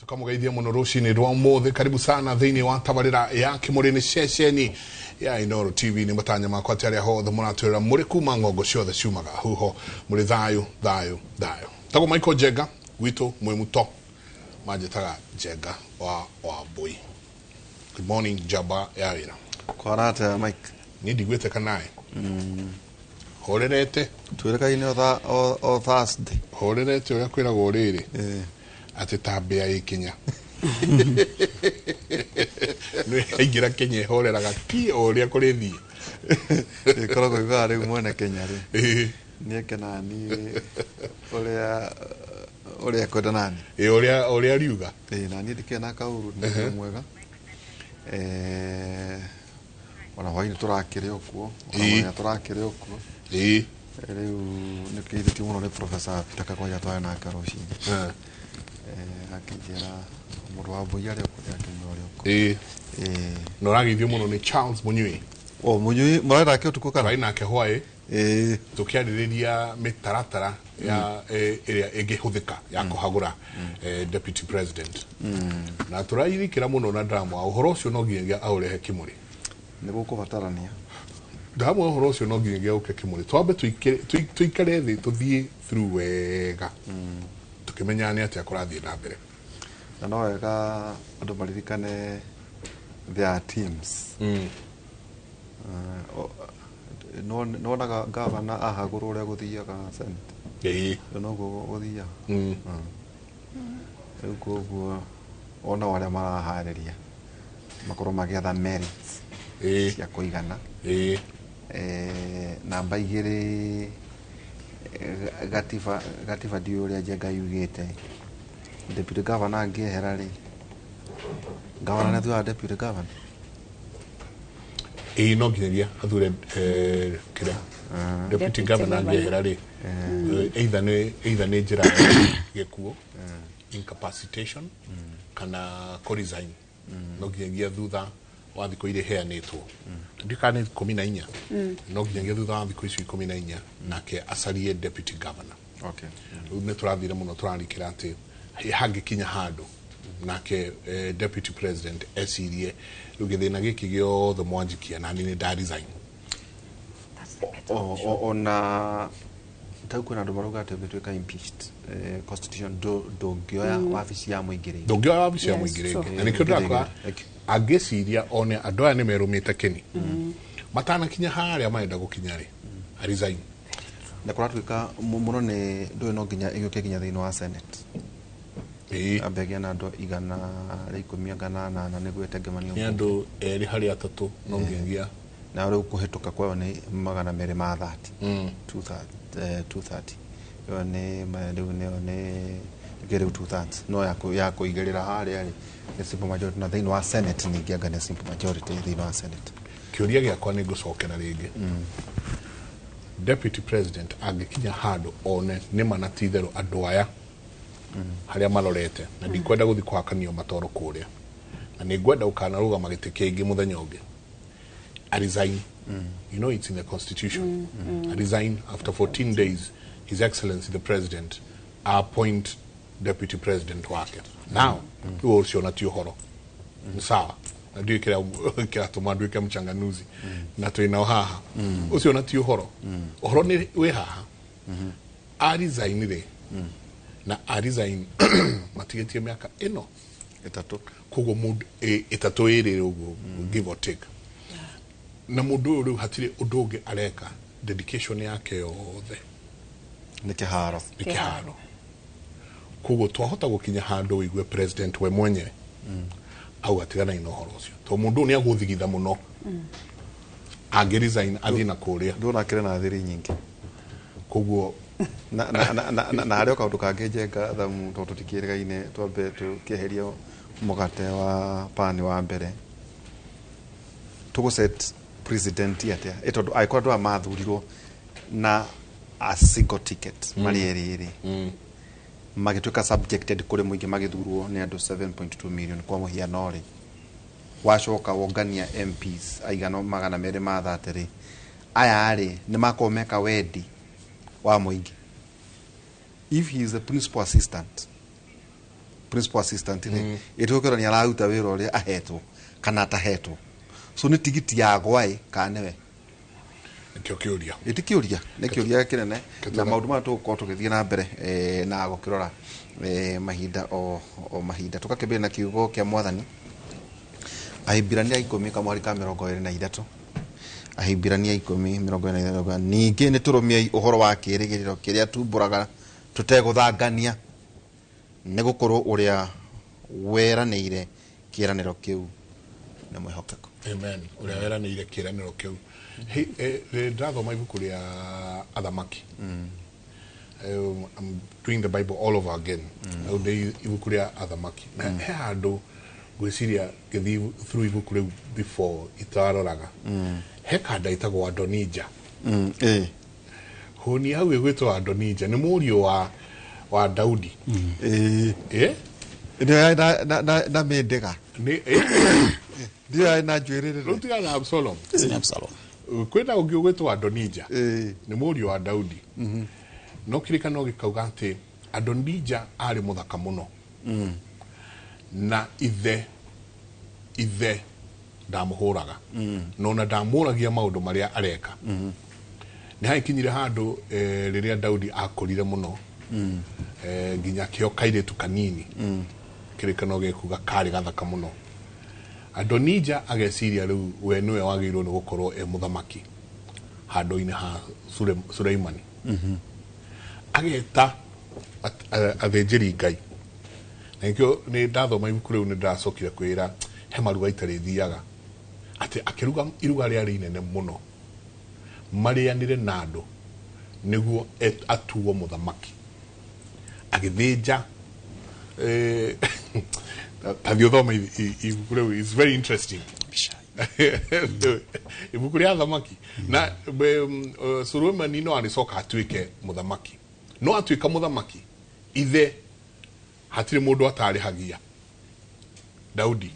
Tukamugeithia muno rucini rwa umuthi. Karibu sana thiini wa tabarira ya Kimuri, ni ceceni ya Inoro TV. Ni matanya makwa ati aria hothe muratwira muri kuma ng'ongo ciothe ciumaga huho muri thayu thayu thayu. Tagwo Michael Njenga gwitu mwi muto manjitaga Njenga wa Wambui. Good morning, njamba ya wira. Kwana atia, Mike? Ni ndigwite nae horerete. Twĩrĩkaine o Thursday. Horerete ũrĩa kwĩragwo rĩrĩ atĩ ta mbĩa ĩkinya nĩ aingĩra Kenya ĩhoreraga ki o ũrĩa kũrĩthiĩ. Ĩkoragwo iugaga rĩu mwene Kenya rĩ nĩeke nani ũrĩa ũrĩa ekwenda nani. Ĩ, ũrĩa riuga. Ĩ, nani ndikĩrĩ na kaũru, nĩ mwega. Ona hwainĩ tũrakĩrĩ o kuo, ona mũthenya tũrakĩrĩ o kuo. Rĩu nĩkĩithĩtio mũno nĩ Professor Peter Kagwanja twarĩ nake rũcinĩ. Akĩnjĩra mũndũ wa mbui arĩ o kũrĩa akĩnyua arĩ o kuo. Na ũrageithio mũno nĩ Charles Munyui. O Munyui mũrarĩ nake ũtukũ kana? Tũrarĩ nake hwaĩ tũkĩarĩrĩria mĩtaratara ya ĩrĩa ĩngĩhũthĩka ya kũhagũra deputy president, na tũrairikĩra mũno na drama ũhoro ũcio no nginyagia aũrehe Kimũrĩ. Nĩ gũkũbatarania. Ndamwe ũhoro ũcio no nginyagia ũke Kimũrĩ, twambe tũikare thĩ, tũthiĩ through wega, tũkĩmenyaga nĩ atĩa kũrathiĩ na mbere. Na no wega andũ maririkane there are teams. Nĩwonaga gavana ahagũrwo ũrĩa gũthiaga Senate? Rĩu noguo gũthiaga. Rĩu koguo ona o arĩa maraharĩria makorwo magĩetha merits cia kũigana. Namba 2, gatiba ndiũĩ ũrĩa Njenga yugĩte, deputy governor angĩehera rĩ, governor nĩ athuraga deputy governor. Ĩĩ, no nginyagia athure kĩrĩa deputy Deputy governor governor. angĩehera rĩ, either nĩ njĩra ya gĩkuũ, incapacitation, kana kũ resign, no nginyagia thutha wa thikũ iria iheanĩtwo, ndiũ kana nĩ 14, no nginyagia thutha wa thikũ icio 14 nake acarie deputy governor. Rĩu nĩ tũrathire mũno tũrarikĩra atĩ hangĩkinya handũ nake deputy president ecirie rĩu gĩthĩna gĩkĩ gĩothe mwanjikia nani nĩ nda resign. That's the better Ona tau kwĩna andũ marauga atĩ ũngĩtuĩka impeached, constitution ndũngĩoya wabici ya mũingĩ rĩngĩ. Ndũngĩoya wabici ya mũingĩ rĩngĩ, na nĩkĩo ndĩrakora Thank you. angĩciria one andũ aya nĩ merũmĩte kĩni matanakinya harĩa marenda gũkinya rĩ, a resign. Na kũratuĩka mũno nĩ ndũĩ no nginya ĩgĩũke nginya thĩinĩ wa Senate. Ambe ĩgĩe na andũ 118 nĩguo ĩtengemanio. Nĩ andũ erĩ harĩ atatũ no nginyagia. Na rĩu kũhĩtũka kwayo nĩ 230. 230 ĩyo nĩ rĩu nĩyo nĩ nĩkĩo rĩu 2/3 no ya kũigĩrĩra harĩa rĩ nĩ simple majority, na thĩinĩ wa Senate ningĩ anga nĩ simple majority thĩinĩ wa Senate. Kĩũria gĩakwa nĩ ngũcokera rĩngĩ, deputy president angĩkinya handũ one nĩ na ti itherũ andũ aya harĩa marorete na ndikwenda gũthiĩ kũhakanio matoro kũrĩa na nĩ ngwenda gũkanarũgama gĩtĩ kĩngĩ mũthenya ũngĩ, a resign. You know it's in the constitution. A resign after 14 days, His Excellency the President appoint deputy president wake. Now rĩu ũcio na ti ũhoro nĩ sawa na ndiũĩ kĩrĩa kĩratũma nduĩke mchanganuzi na twĩ nao haha, ũcio na ti ũhoro, ũhoro nĩ wĩ haha a resign rĩ, na a resign matigĩtie mĩaka ĩno 3. Koguo mũndũ ĩtatũ ĩrĩ ũguo, give or take, na mũndũ ũyũ rĩu hatirĩ ũndũ ũngĩ areka, dedication yake yothe nĩ kĩharo. Nĩ kĩharo. Koguo twahota gũkinya handũ wĩigue president we mwenyewe au atiganai na ũhoro ũcio, tondũ mũndũ ũyũ nĩ agũthigitha mũno angĩ resign athiĩ na kũrĩa. Ndũna akĩrĩ na thiri nyingĩ. Koguo Na harĩ o kaũndũ kangĩ, Njenga thamu, tondũ tũtikĩrĩgaine, twambe tũkĩeheria mũgate wa pani wa mbere, tũgũ set president atĩa? Ĩ tondũ angĩkorwo andũ aya mathurirwo na a single ticket marĩ erĩ rĩ, magĩtuĩka subjected kũrĩ mũingĩ, magĩthurwo nĩ andũ 7.2 million kwa mũhiano rĩ, wacoka wongania MPs aigana 230 rĩ, aya rĩ nĩ makorwo meka wendi wa mũingĩ? If he is the principal assistant Principal assistant rĩ, ĩtuĩke nĩ araruta wĩra ũrĩa ahetwo kana atahetwo. So nĩ tigiti ya gwaĩ kana nĩwe? Nĩkĩo kĩũria. Ĩti kĩũria, nĩ kĩũria kĩnene. Na Kĩtũra. Maũndũ maya tũgũkorwo tũgĩthiĩ na mbere na gũkĩrora mahinda o mahinda. Tũgakĩambĩrĩria na kiugo kĩa Mwathani, Ahibirania 10 kamwari ka 23. Ahibirania 10:23: "Ningĩ nĩ tũrũmiei ũhoro wa kĩĩrĩgĩrĩro kĩrĩa tumbũraga tũtegũthangania, nĩ gũkorwo ũrĩa weranĩire kĩĩranĩro kĩu nĩ mwĩhokeku." Amen. Ũrĩa weranĩire kĩĩranĩro kĩu. Hey, ndĩrathoma ibuku rĩa Athamaki. I'm doing the Bible all over again. Rĩu ndĩ ibuku rĩa Athamaki na he handũ ngwĩciria ngĩthiĩ through ibuku rĩu before itaroraga, he kanda ĩtagwo Adonija. Hũni hau ĩgwĩtwo Adonija nĩ mũriũ wa Daudi. Eh? Nĩyo yarĩ na mĩndĩga. Nĩ eh? Nĩyo yarĩ na njuĩrĩ Rĩu nene. tigana na Absalom. Nĩ Absalom. Kwĩna ũngĩ ũgwĩtwo Adonija. Nĩ mũriũ wa Daudi, no kĩrĩkanĩro gĩkauga atĩ Adonija arĩ mũthaka mũno na ithe ndamũhũraga na ona ndamũragia maũndũ marĩa areka. Nĩ hagĩkinyire handũ rĩrĩa Daudi akũrire mũno, nginya akĩo kairĩtu kanini. Kĩrĩkanĩro gĩkuga karĩ gathaka mũno. Adonija ageciria rĩu we nĩwe wagĩrĩirwo nĩ gũkorwo e mũthamaki handũ-inĩ ha Suleimani. Ageta athĩnjĩri Ngai, na nĩkĩo nĩ ndathoma ibuku rĩu nĩ ndacokire kwĩra he maruga itarĩthiaga, atĩ akĩruga iruga rĩarĩ inene mũno marĩanĩre na andũ nĩguo atuo mũthamaki. Agĩthĩnja ta thiĩ ũthome ibuku rĩu, it's very interesting, ibuku rĩa Athamaki. Na Suleimani no arĩcoka atuĩke mũthamaki, no atuĩka mũthamaki ithe hatirĩ mũndũ atarĩhagia Daudi.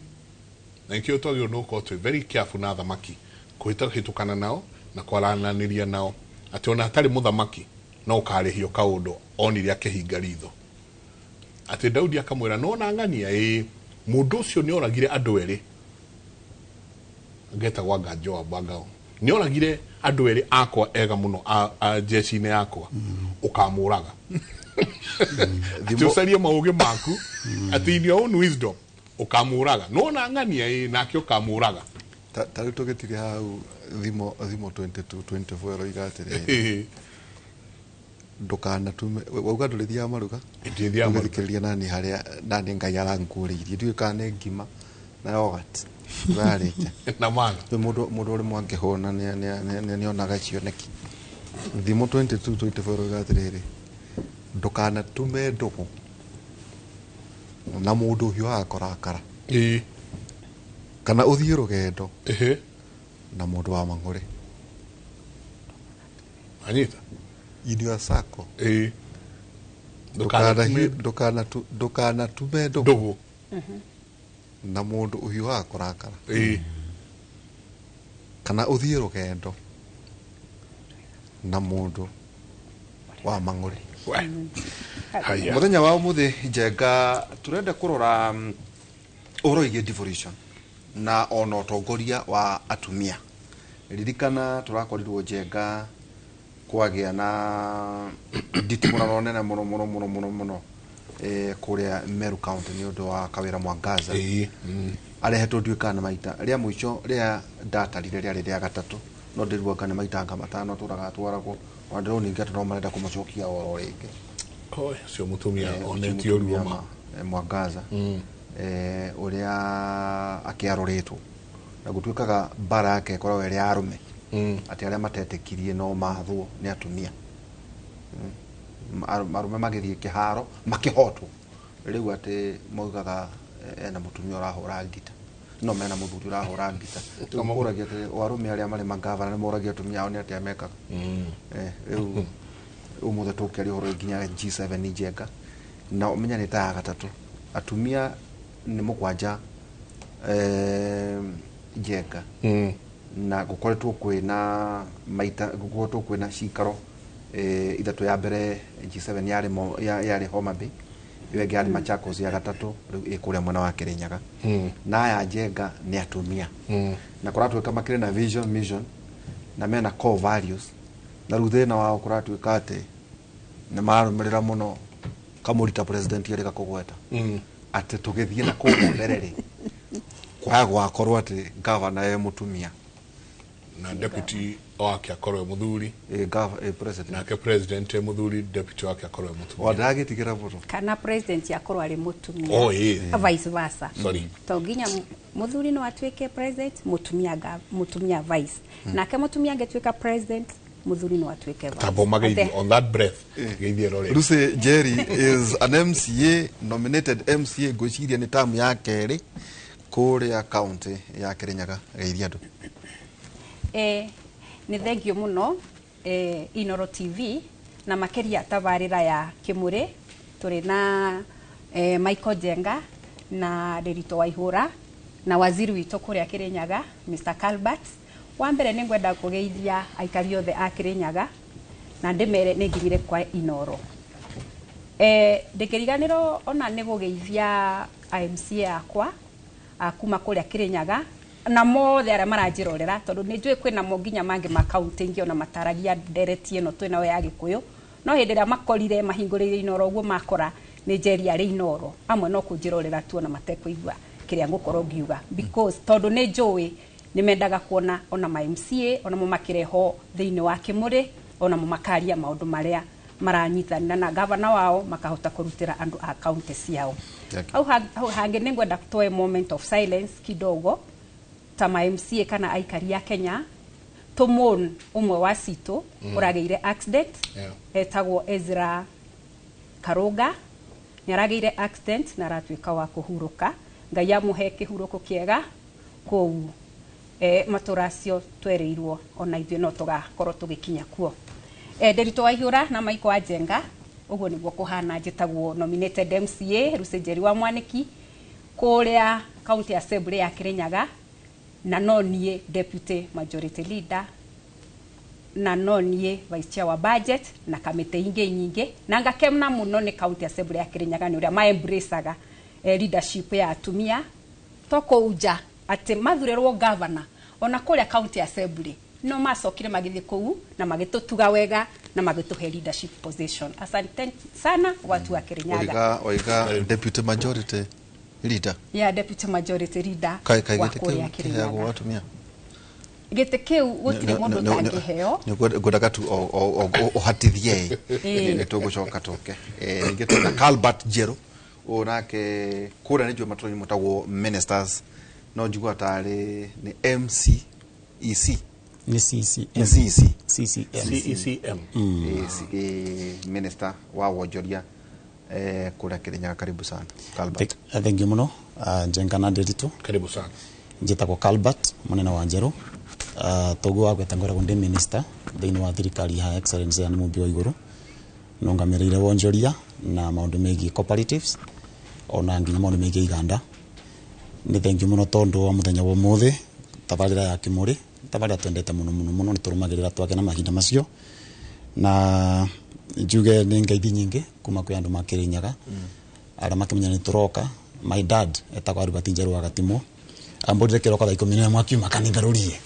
Na nĩkĩo twagĩrĩirwo nĩ gũkorwo twĩ very careful na athamaki, kũhĩtũkana nao na kwarananĩria nao, atĩ ona hatarĩ mũthamaki no ũkarĩhio kaũndũ onire akĩhinga ritho. Atĩ Daudi akamwĩra, "Nona ng'ania ĩĩ, mũndũ ũcio nĩ oragire andũ erĩ ngetagwo anga Joab anga nĩ oragire andũ erĩ akwa ega mũno a jeshi-inĩ yakwa, ũkamũraga." Atĩ ũcarie maũgĩ maku, atĩ in your own wisdom ũkamũraga. Nona ng'ania ĩĩ, nake ũkamũraga. Ta rĩu tũgĩtire hau Thimo 22:24 ĩroiga atĩrĩrĩ, ndũkanatume wauga ndũrĩthiaga maruga. Ndithiaga maruga. Ũgĩthikĩrĩria nani harĩa nani Ngai aranguũrĩirie, ndiũĩ kana nĩ ngima na yogurt ũrarĩte. Na mana. Rĩu mũndũ ũrĩ mwangĩhũna nĩonaga cioneki. Thimo 22:24 ĩroiga atĩrĩrĩ, "Ndũkanatume ndũgũ na mũndũ ũhiũhaga kũrakara, kana ũthiĩ rũgendo na mũndũ wa mang'ũrĩ." Anyita. In your circle. Ndũkanatume Ndũkanatume ndũgũ ndũgũ na mũndũ ũhiũhaga kũrakara, kana ũthiĩ rũgendo na mũndũ wa mang'ũrĩ. We. Haya. Mũthenya wa ũmũthĩ, Njenga, tũrenda kũrora ũhoro wĩgiĩ devolution na ona ũtongoria wa atumia. Ririkana tũrakorirwo, Njenga, kwagĩa na nditimũrano nene mũno mũno mũno mũno mũno kũrĩa Meru County nĩ ũndũ wa Kawĩra Mwangaza. Arehetwo ndiũĩ kana nĩ maita rĩa mũico rĩa ndatarire rĩarĩ rĩa gatatũ, no ndĩruanga nĩ maita anga matano tũraga atwaragwo, ona ndĩrona ningĩ atĩ no marenda kũmũcokia oro rĩngĩ. Oi, ũcio mũtumia Ũcio onetio ruo mũtumia ma. Mwangaza ũrĩa akĩarũrĩtwo na gũtuĩkaga mbara yake ĩkoragwo ĩrĩ ya arũme, atĩ arĩa matetĩkirie no mathwo nĩ atumia. Arũme magĩthiĩ kĩharo makĩhotwo, rĩu atĩ maugaga ena mũtumia ũrahũra ngita, no mena mũthuri ũrahũra ngita. Rĩu kũragia atĩ o arũme arĩa marĩ mangavana nĩ moragia atumia ao nĩ atĩa mekaga. Rĩu ũmũthĩ tũkĩaria ũhoro nginya G7, Njenga, na ũmenya nĩ ta ya gatatũ atumia nĩ mũgwanja, Njenga, na gũkoretwo kwĩna maita gũkoretwo kwĩna cikaro ithatũ. Ya mbere G7 yarĩ Homa Bay, Ĩyo ĩngĩ yarĩ Machakos ya gatatũ, rĩu ĩ kũrĩa mwena wa Kirinyaga. Na aya Njenga nĩ atumia na kũratuĩka makĩrĩ na vision, mission na mena core values, na rĩu thĩna wao kũratuĩka atĩ nĩ mararũmĩrĩra mũno kamũrita president erĩga kũgweta atĩ tũgĩthiĩ na kũrĩa mbere rĩ, kwaya gwakorwo atĩ gavana e mũtumia na deputy wake akorwo e muthuri, president, nake president e muthuri, deputy wake akorwo e mutumia. Wandagĩtigĩra mũno. Kana president akorwo arĩ mũtumia. Oh, ĩĩ. Vice versa. Sorry. To nginya muthuri no atuĩke president, mutumia mutumia vice, nake mutumia angĩtuĩka president, muthuri no atuĩke vice. Tabo mageithi Ate- on that breath, geithie rore. Lucy Jerry is an MCA, nominated MCA, ngwĩciria nĩ tamu ya kerĩ kũrĩa county ya Kirinyaga. Geithia andũ. Nĩ thengio mũno, Inoro TV na makĩria tabarĩra ya Kĩmũrĩ. Tũrĩ na Michael Njenga na Ndĩritũ Waihũra na waziri witũ kũrĩa Kĩrĩnyaga, Mr. Calbert. Wa mbere nĩ ngwenda kũgeithia aikari othe a Kĩrĩnyaga na ndĩmere nĩ nginyire kwa Inoro. Ndĩkĩriganĩrwo ona nĩ gũgeithia MCA akwa kuma kũrĩa Kĩrĩnyaga na mothe arĩa maranjĩrorera, tondũ nĩ njũĩ kwĩna mo nginya mangĩ ma kaunti ingĩ ona mataragia ndereti ĩno twĩ nayo ya Gĩkũyũ, no hĩndĩ ĩrĩa makorire mahingũrĩire Inoro ũguo makora nĩ Njeri arĩ Inoro, amwe no kũnjĩrorera tu ona matekũigua kĩrĩa ngũkorwo ngiuga, because tondũ nĩ njũĩ nĩ mendaga kuona ona ma MCA onamo makĩrehwo thĩinĩ wa Kĩmũrĩ, onamo makaria maũndũ marĩa maranyitanĩra na gavana wao makahota kũrutĩra andũ a kaunti ciao. Thank you. Hau hangĩ nĩ ngwenda tuoe moment of silence kidogo ta ma MCA kana aikari a Kenya tũmon ũmwe wa citũ ũragĩire accident, etagwo Ezra Karũnga. Nĩ aragĩire accident na aratuĩka wa kũhurũka. Ngai amũhe kĩhurũko kĩega kũu matũra acio twerĩirwo ona ithuĩ no tũgakorwo tũgĩkinya kuo. Ndĩritũ Waihũra na Michael wa Njenga, ũguo nĩguo kũhana. Njĩtagwo nominated MCA Lucy Njeri wa Mwanĩki kũrĩa county assembly ya Kirinyaga, na no niĩ deputy majority leader na no niĩ vice chair wa budget na kamĩtĩ ingĩ nyingĩ, na ngakena mũno nĩ county assembly ya Kirinyaga nĩ ũrĩa ma-embraceaga leadership ya atumia, to kũu nja atĩ mathurĩrwo governor, ona kũrĩa county assembly no macokire magĩthiĩ kũu na magĩtũtuga wega na magĩtũhe leadership position. Asante sana watu wa Kirinyaga. Oiga oiga deputy majority leader. Ya, deputy majority leader kai wa gĩtĩ kũrĩa kĩu kĩheagwo Kirinyaga. atumia? Gĩtĩ kĩu gũtirĩ mũndũ ũtangĩheo. Ngwendaga tu ũhatithie. Nĩ tũgũcoka tũke. Ningĩ twĩna Calbert Njerũ, ũyũ nake kũrĩa nĩ njũĩ matũra-inĩ mwĩtagwo ministers, no njiguaga tarĩ nĩ MCEC. Nĩ CCM. Nĩ CEC. CCM. CECM. Minister wa wonjoria kũrĩa Kirinyaga. Karibu sana, Calbert. Thank you mũno, Njenga na Ndĩritũ. Karibu sana. Njĩtagwo Calbert mũnene wa Njerũ. Toguo wagweta, ngoragwo ndĩ minister thĩinĩ wa thirikari ya Excellency ya Mũmbi wa Igũrũ, nũngamĩrĩire wonjoria na maũndũ megiĩ cooperatives ona nginya maũndũ megiĩ iganda. Nĩ thengiũ mũno tondũ wa mũthenya wa ũmũthĩ, tabarĩra ya Kĩmũrĩ, tabarĩra twendete mũno mũno mũno, nĩ tũrũmagĩrĩra twake na mahinda macio, na njuge nĩ ngeithi nyingĩ kuma kwĩ andũ ma Kĩrĩnyaga arĩa makĩmenya nĩ tũroka. My dad etagwo Albert Njerũ wa Gatimũ, ambũrire kĩroko thaa 11 akiuma kanitha rũrie,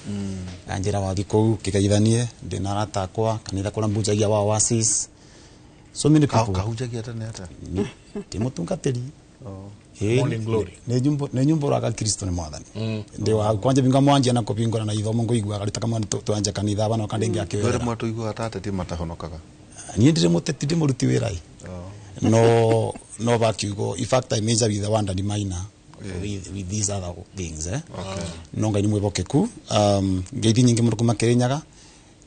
anjĩra wathi kũu kĩgeithanie ndĩna arata akwa kanitha kũrĩa mbunjagia wa Oasis, so many people. Kahunjagia tene atĩa? Ndi mũtungatĩri. Morning glory. Nĩ nyumbũraga Kristo nĩ mwathani. Ndĩ wa kwanja binga mwanjia na kũbingũra na ithomo ngũiguaga rita kamwe twanja kanitha bana kandi Ndwere ngĩakĩwĩra. mwatũiguaga ta ateti matahonokaga. Niĩ ndirĩ mũteti, ndĩ mũruti wĩra ĩ, no bakiugo, in fact I major with the one and minor with these other things, eh. No Ngai nĩ mwĩhokeku. Ngeithi nyingĩ mũno kuma Kĩrĩnyaga,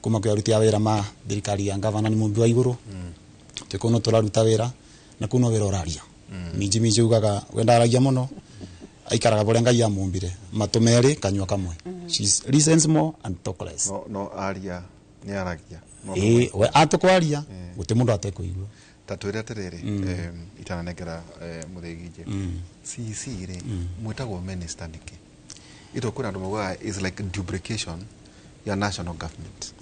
kuma kwĩ aruti a wĩra ma thirikari ya gavana nĩ Mũmbi wa Igũrũ. Twĩ kũu no tũraruta wĩra na kũu no wĩra ũraria minji minji ugaga we ndaragia mũno, aikaraga ũrĩa Ngai amũmbire, matũ merĩ kanyua kamwe. She listens more and talk less. No aria nĩ aragia. No Ĩĩ, we atũkwaria gũtirĩ mũndũ atekũigua. Ta twĩre atĩrĩrĩ, itananengera mũthĩgi nje CEC rĩ, mwĩtagwo minister nĩkĩ? Ito kwĩna andũ maugaga is like duplication ya national government.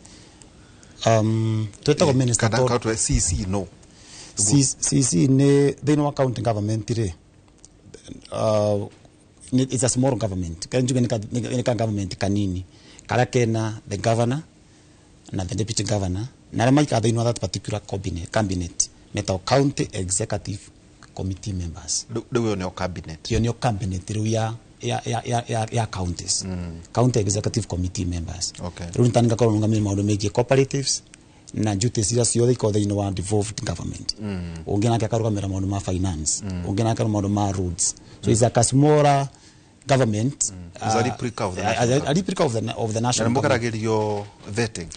Twĩtagwo minister Kana tondũ twe CEC no CC nĩ thĩinĩ wa county government rĩ, it's a small government. Kana njuge nĩ ka government kanini karĩa kena the governor na the deputy governor na arĩa maikara thĩinĩ wa that particular cabinet metagwo county executive committee members. Rĩu ĩyo nĩyo cabinet. Iyo nĩyo cabinet rĩu ya counties, county executive committee members. Rĩu nĩ tani ngakorwo nũgamĩrĩire maũndũ megiĩ cooperatives na duties iria ciothe ikoragwo thĩinĩ wa devolved government. Ũngĩ nake akarũgamĩrĩra maũndũ ma finance, ũngĩ nake maũndũ ma roads. So it's like a smaller government. It's a replica of the national a replica of the na national nĩ government. mũgeragĩrio vetting.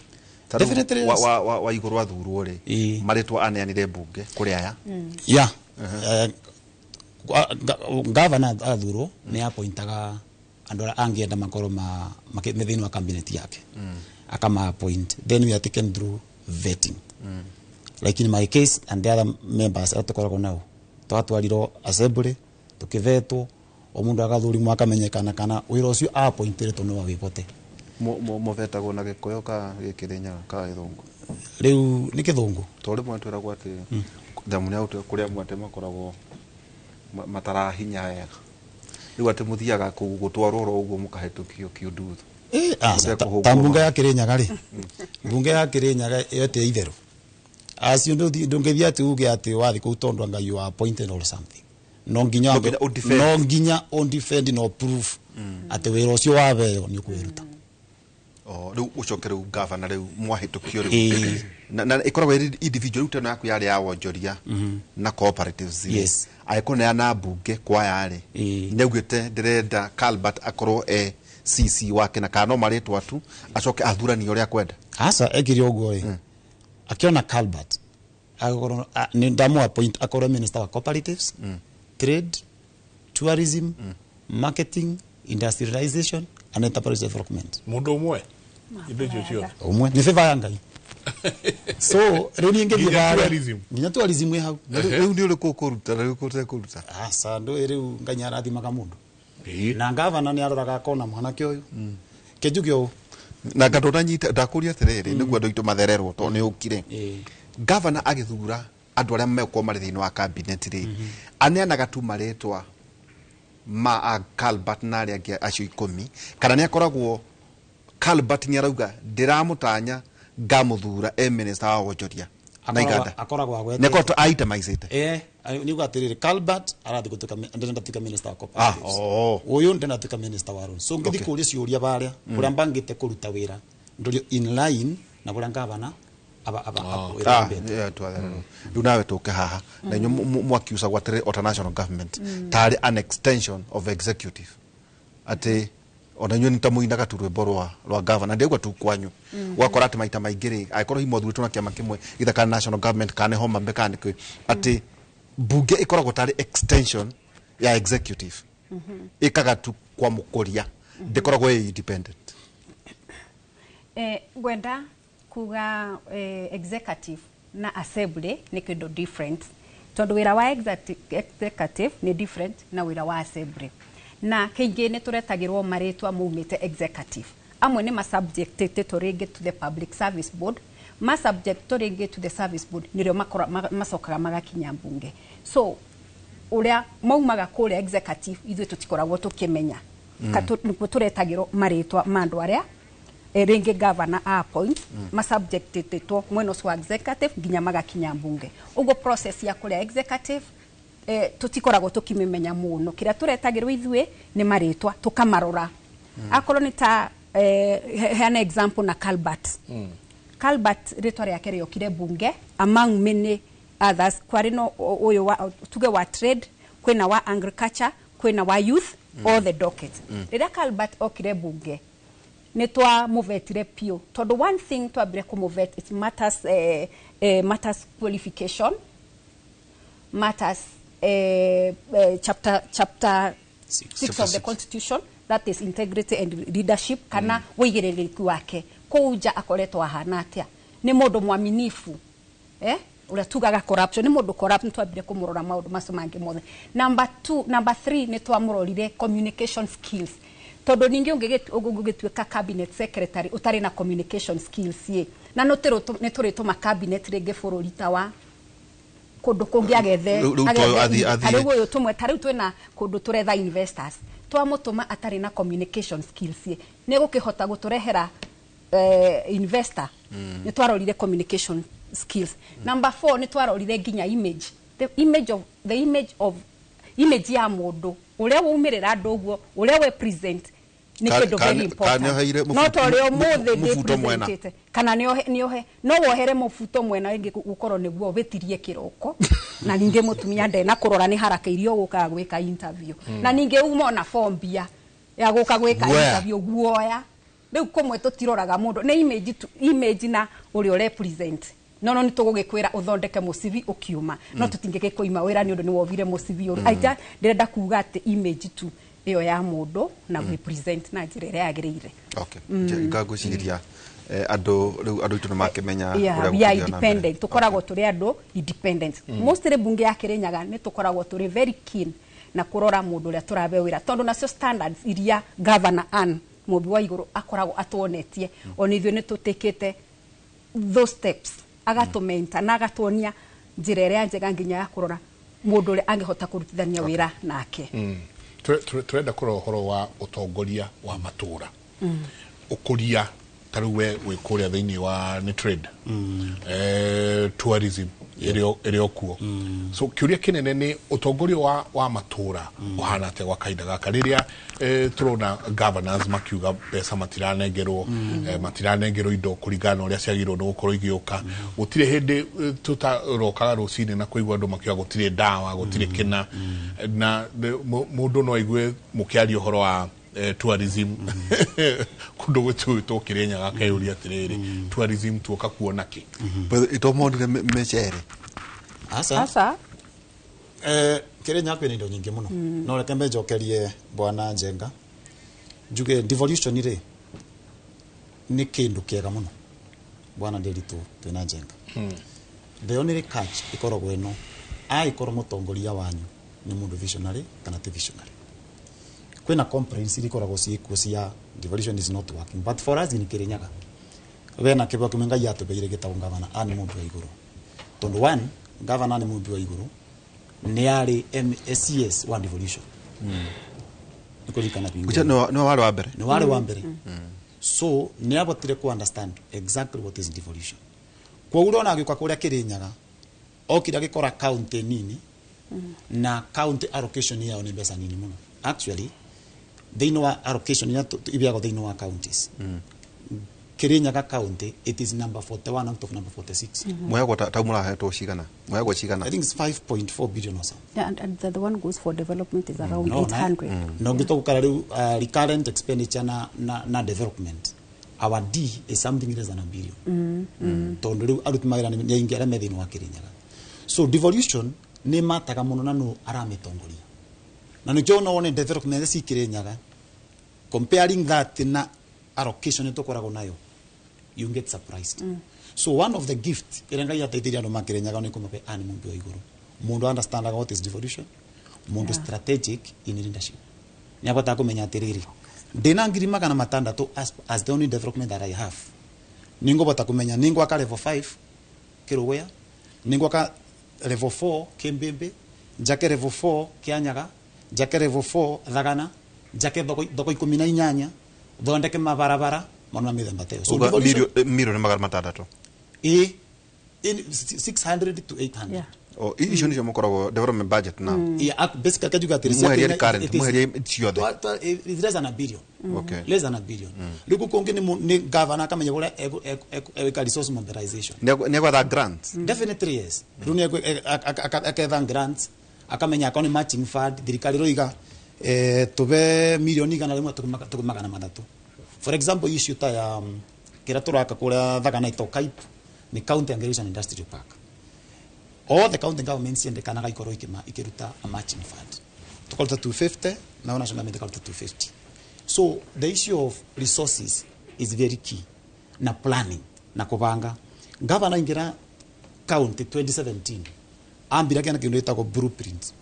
Ta rĩu Definitely, yes. wa igũrũ athurwo rĩ, marĩtwa aneanire mbunge kũrĩ aya. Yeah. Gavana athurwo nĩ apointaga andũ arĩa angĩenda makorwo me thĩinĩ wa cabinet yake, akama appoint, then we are taken through vetting. Like in my case and the other members arĩa tũkoragwo nao, twatwarirwo assembly, tũkĩvetwo, o mũndũ agathurimwo, akamenyekana kana wĩra ũcio appointĩrĩtwo no awĩvote. Mũvetagwo na Gĩkũyũ ka Gĩkĩrĩnyaga ka Gĩthũngũ? Rĩu nĩ Gĩthũngũ. Tondũ rĩmwe twĩragwo atĩ thamu nĩ kũrĩ amwe atĩ makoragwo matarahinya wega, rĩu atĩ mũthiaga kũu gũtwarwo oro ũguo mũkahĩtũkio kĩundutho. Aca, Mũtekũhũngwo. Ta mbunge ya Kĩrĩnyaga rĩ, mbunge ya Kĩrĩnyaga yote itherũ acio ndũngĩthiĩ atĩ uge atĩ wathiĩ kũu tondũ anga you are appointed or something. No nginya No nginya ũdefend. No nginya ũdefend no proof atĩ wĩra ũcio wabeo nĩ ũkwĩruta. O rĩu ũcoke rĩu gavana rĩu mwahĩtũkio rĩu na ĩkoragwo ĩrĩ individual. Rĩu teno yaku yarĩ ya wonjoria na cooperatives rĩ, agĩkũneana mbunge kwaya rĩ, nĩaugĩte ndĩrenda Calbert akorwo e CC wake, na kana no marĩtwa tu acoke athuranie ũrĩa akwenda? Aca, ekire ũguo rĩ, akiona Calbert agakorwo nĩ ndamu appoint akorwo minister wa cooperatives, trade, tourism, marketing, industrialization and enterprise development. Mundu umwe indo icio ciothe? Umwe nĩ favor ya Ngai. So rĩu niĩ ngĩthiĩ Nginya harĩa- tourism? Nginya tourism ĩ hau. Na rĩu nĩ ũrĩkũ ũkũruta na rĩu ũtekũruta? Aca, ndũĩ rĩu Ngai nĩ arathimaga mũndũ na gavana nĩ aroraga akona mwanake ũyũ kĩnjuge ũũ. Na nga ndũnanyita ndakũria atĩrĩrĩ, nĩguo andũ aitũ mathererwo tondũ nĩ ũkire. Gavana agĩthura andũ arĩa megũkorwo marĩ thĩinĩ wa cabinet rĩ, aneanaga tu marĩtwa ma a Calbert na arĩa angĩ acio 10, kana nĩ akoragwo Calbert nĩ arauga ndĩramũtanya ngamũthura e minister wa wonjoria na iganda? Akoragwo agwete. Nĩ akoragwo aitemizĩte. Nĩ uga atĩrĩrĩ, Calbert arathiĩ gũtuĩka ndĩrenda tuĩka minister wa cooperatives, ũyũ ndĩrenda tuĩka minister wa roads. So ngĩthiĩ kũria ciũria barĩa kũrĩa mbangĩte kũruta wĩra ndũrio in line na kũrĩa gavana aba wĩra wambĩte. Yeah, twathererwo. Rĩu nawe tũke haha na inyuĩ mwakiucagwo atĩrĩ ota national government tarĩ an extension of executive, atĩ ona inyuĩ nĩ ta mũinaga tu rwĩmbo rwa governor. Ndĩaigua tu kwanyu ũgakora atĩ maita maingĩ rĩ, angĩkorwo hihi mwathurĩtwo na kĩama kĩmwe either kana national government kana nĩ Homa Bay kana nĩ kĩ, atĩ mbunge ĩkoragwo tarĩ extension ya executive, ĩkaga tu kwamũkũria, ndĩkoragwo ĩ independent. Ngwenda kuga executive na assembly nĩ kĩndũ different, tondũ wĩra wa executive nĩ different na wĩra wa assembly. Na kaingĩ nĩ tũretagĩrwo marĩtwa maumĩte executive. Amwe nĩ masubjectĩtwo rĩngĩ to the public service board, masubject rĩngĩ to the service board nĩrĩo macokaga magakinya mbunge. So ũrĩa maumaga kũrĩa executive ithuĩ tũtikoragwo tũkĩmenya. Nĩkuo tũretagĩrwo marĩtwa ma andũ arĩa rĩngĩ governor appoint, masubjectĩtwo mwena ũcio wa executive nginya magakinya mbunge. Ũguo process ya kũrĩa executive tũtikoragwo tũkĩmĩmenya mũno. Kĩrĩa tũretagĩrwo ithuĩ nĩ marĩtwa, tũkamarora. Akorwo nĩ ta heana example na Calbert. Calbert rĩtwa rĩake rĩokire bunge among many others. Kwarĩ no ũyũ wa tuge wa trade, kwĩna wa agriculture, kwĩna wa youth, all the dockets. Rĩrĩa Calbert okire bunge nĩ twamũvetire piũ, tondũ one thing twambire kũmũvet, it matters, matters qualification matters, chapter 6 of the constitution, that is integrity and leadership, kana wĩigĩrĩrĩki wake kũu nja akoretwo ahana atĩa, nĩ mũndũ mwaminifu, ũrĩa tugaga corruption, nĩ mũndũ corrupt? Nĩ twambire kũmũrora maũndũ macio mangĩ mothe. Number two, number three, nĩ twamũrorire communication skills, tondũ ningĩ ũngĩgĩtuĩka cabinet secretary ũtarĩ na communication skills, ĩ na nĩ tũrĩtũma cabinet rĩngĩ bũrũri ta wa Kundu kungi agethe Rĩu to athiĩ- rĩu ũyũ tũmwe ta rĩu twĩna kũndũ tũretha investors, twamũtũma atarĩ na communication skills, nĩ gũkĩhota gũtũrehera investor? Nĩ twarorire communication skills. Number 4, nĩ twarorire nginya image, the image of image ya mũndũ ũrĩa waumĩrĩra andũ ũguo, ũrĩa we present nĩ kĩndũ very important. Ka nĩoheire No ta ũrĩa ũmũthĩ mũbuto mwena. ndĩ kana nĩohe no wohere mũbuto mwena ĩngĩ gũkorwo nĩguo wĩtirie kĩroko, na ningĩ mũtumia ndena kũrora nĩ haraka iria ũgũkaga gwĩka interview, na ningĩ uma ona phobia ya gũka gwĩka Guoya. interview, guoya. Rĩu kũmwe tũtiroraga mũndũ, nĩ image tu, image na ũrĩa ũrepresent. No nĩ tũgũgĩkwĩra ũthondeke mũcibi ũkiuma, no tũtingĩgĩkũima wĩra nĩ ũndũ nĩ wovire mũcibi ũru. Aija ndĩrenda kuga atĩ image tu ĩyo ya mũndũ na gwĩpresent na njĩra ĩrĩa yagĩrĩire. Okay, ngagwĩciria andũ rĩu, andũ aitũ nĩ makĩmenya Yeah, ũrĩa we are gũkũgĩa na mbere. independent. Tukoragwo tũrĩ andũ independent. Mostly bunge ya Kirinyaga nĩ tũkoragwo tũrĩ very keen na kũrora mũndũ ũrĩa tũrabe wĩra, tondũ nacio standards iria Governor Ann Mũmbi wa Igũrũ akoragwo atuonetie, ona ithuĩ nĩ tũtĩkĩte those steps, agatũmenta na agatuonia njĩra ĩrĩa njega nginya ya kũrora mũndũ ũrĩa angĩhota kũrutithania wĩra nake. Tũrenda kũrora ũhoro wa ũtongoria wa matũra, ũkũria. Ta rĩu we wĩ kũrĩa thĩinĩ wa nĩ trade, tourism ĩrĩ o kuo. So kĩũria kĩnene nĩ ũtongoria wa matũra ũhana atĩa gwa kahinda gaka, rĩrĩa tũrona governors makiuga mbeca matiranengerwo, matiranengerwo indo kũringana na ũrĩa ciagĩrĩirwo nĩ gũkorwo igĩũka. Gũtirĩ hĩndĩ tũtarokaga rũcinĩ na kũigua andũ makiuga gũtirĩ ndawa, gũtirĩ kĩna, na mũndũ no aigue mũkĩaria ũhoro wa tourism kũndũ gũtũĩtwo Kĩrĩnyaga, akeyũria atĩrĩrĩ, tourism tuoka kuona kĩ? Itomonire mĩcere. Aca. Aca. Kĩrĩnyaga kwĩna indo nyingĩ mũno. No reke mbe njokerie bwana Njenga, njuge devolution rĩ nĩ kĩndũ kĩega mũno. Bwana Ndiritu, twĩna Njenga, the only catch ĩkoragwo ĩno, agĩkorwo mũtongoria wanyu nĩ mũndũ visionary kana ti visionary. Kwĩna complaints iria ikoragwo ciĩkuo cia devolution is not working, but for us in Kirinyaga wena kĩbwa kĩmwe Ngai atũbeire gĩtagwo Gavana Ann Mũmbi wa Igũrũ, tondũ one, Gavana nĩ Mũmbi wa Igũrũ nĩ arĩ MSCS wa devolution, nĩ kũririkana Ucio nĩwe warĩ wa mbere. Nĩ warĩ wa mbere, so nĩ abotire ku understand exactly what is devolution. Koguo ũrona agĩũka kũrĩa Kĩrĩnyaga, okire agĩkora county nini na county allocation yao nĩ mbeca nini mũno. Actually, thĩinĩ wa allocation iria ibiagwo thĩinĩ wa counties, Kirinyaga county, it is number 41 out of number 46. Muheagwo ta mũrahetwo cigana, muheagwo cigana? I think it's 5.4 billion or something. Yeah, and the one goes for development is around No, 800. Na ũngĩtua gũkara rĩu recurrent expenditure na development, our D is something less than a billion, tondũ rĩu aruti mawĩra nĩ aingĩ arĩa me thĩinĩ wa Kirinyaga. So devolution nĩ mataga mũno na nũ aramĩtongoria, na nĩkĩo no wone development ci Kirinyaga, comparing that na allocation nĩ tũkoragwo nayo, you get surprised. So one of the gift ĩrĩa Ngai ateithĩria andũ ma Kirinyaga nĩ kũmahe Ann Mũmbi wa Igũrũ, mũndũ understandaga what is devolution, mũndũ strategic in leadership, nĩ abotaga kũmenya atĩrĩrĩ, ndĩna 600,000 as the only development that I have, nĩngũbota kũmenya nĩngwaka level 5 Kĩrũgũya, nĩngwaka level 4 Kĩmbĩmbĩ, njake level 4 Kĩanyaga, njake level 4 Thagana, njake thoko 18, thondeke mabarabara maũndũ ma mĩthemba ta ĩyo. So Uga devolution 600,000,000. Ĩ in 600 to 800. O icio nicio mũkoragwo development budget na Yeah, basically kajuga atĩrĩ, Mweherie cia recurrent, it is- mweherie ciothe. It's less than a billion. Less than a billion. Rĩu kũngĩ nĩ governor akamenya ũrĩa egwĩka resource mobilization. Nĩ egwetha grants. Definitely yes. Rĩu nĩ aketha grants, akamenya akorwo nĩ matching fund, thirikari ĩroiga tũbe 100,000,000 tũgĩ 300. For example, issue ta ya kĩrĩa tũraka kũrĩa Thagana ĩtagwo CAIP, nĩ County Agriculture and Industrial Park. All the county governments ciendekanaga ikorwo ikĩruta a matching fund, tukaruta 250, nayo national government ikaruta 250. So the issue of resources is very key, na planning na kubanga. Governor ingĩra county 2017, ambire kĩana kĩndũ gĩtagwo blueprint,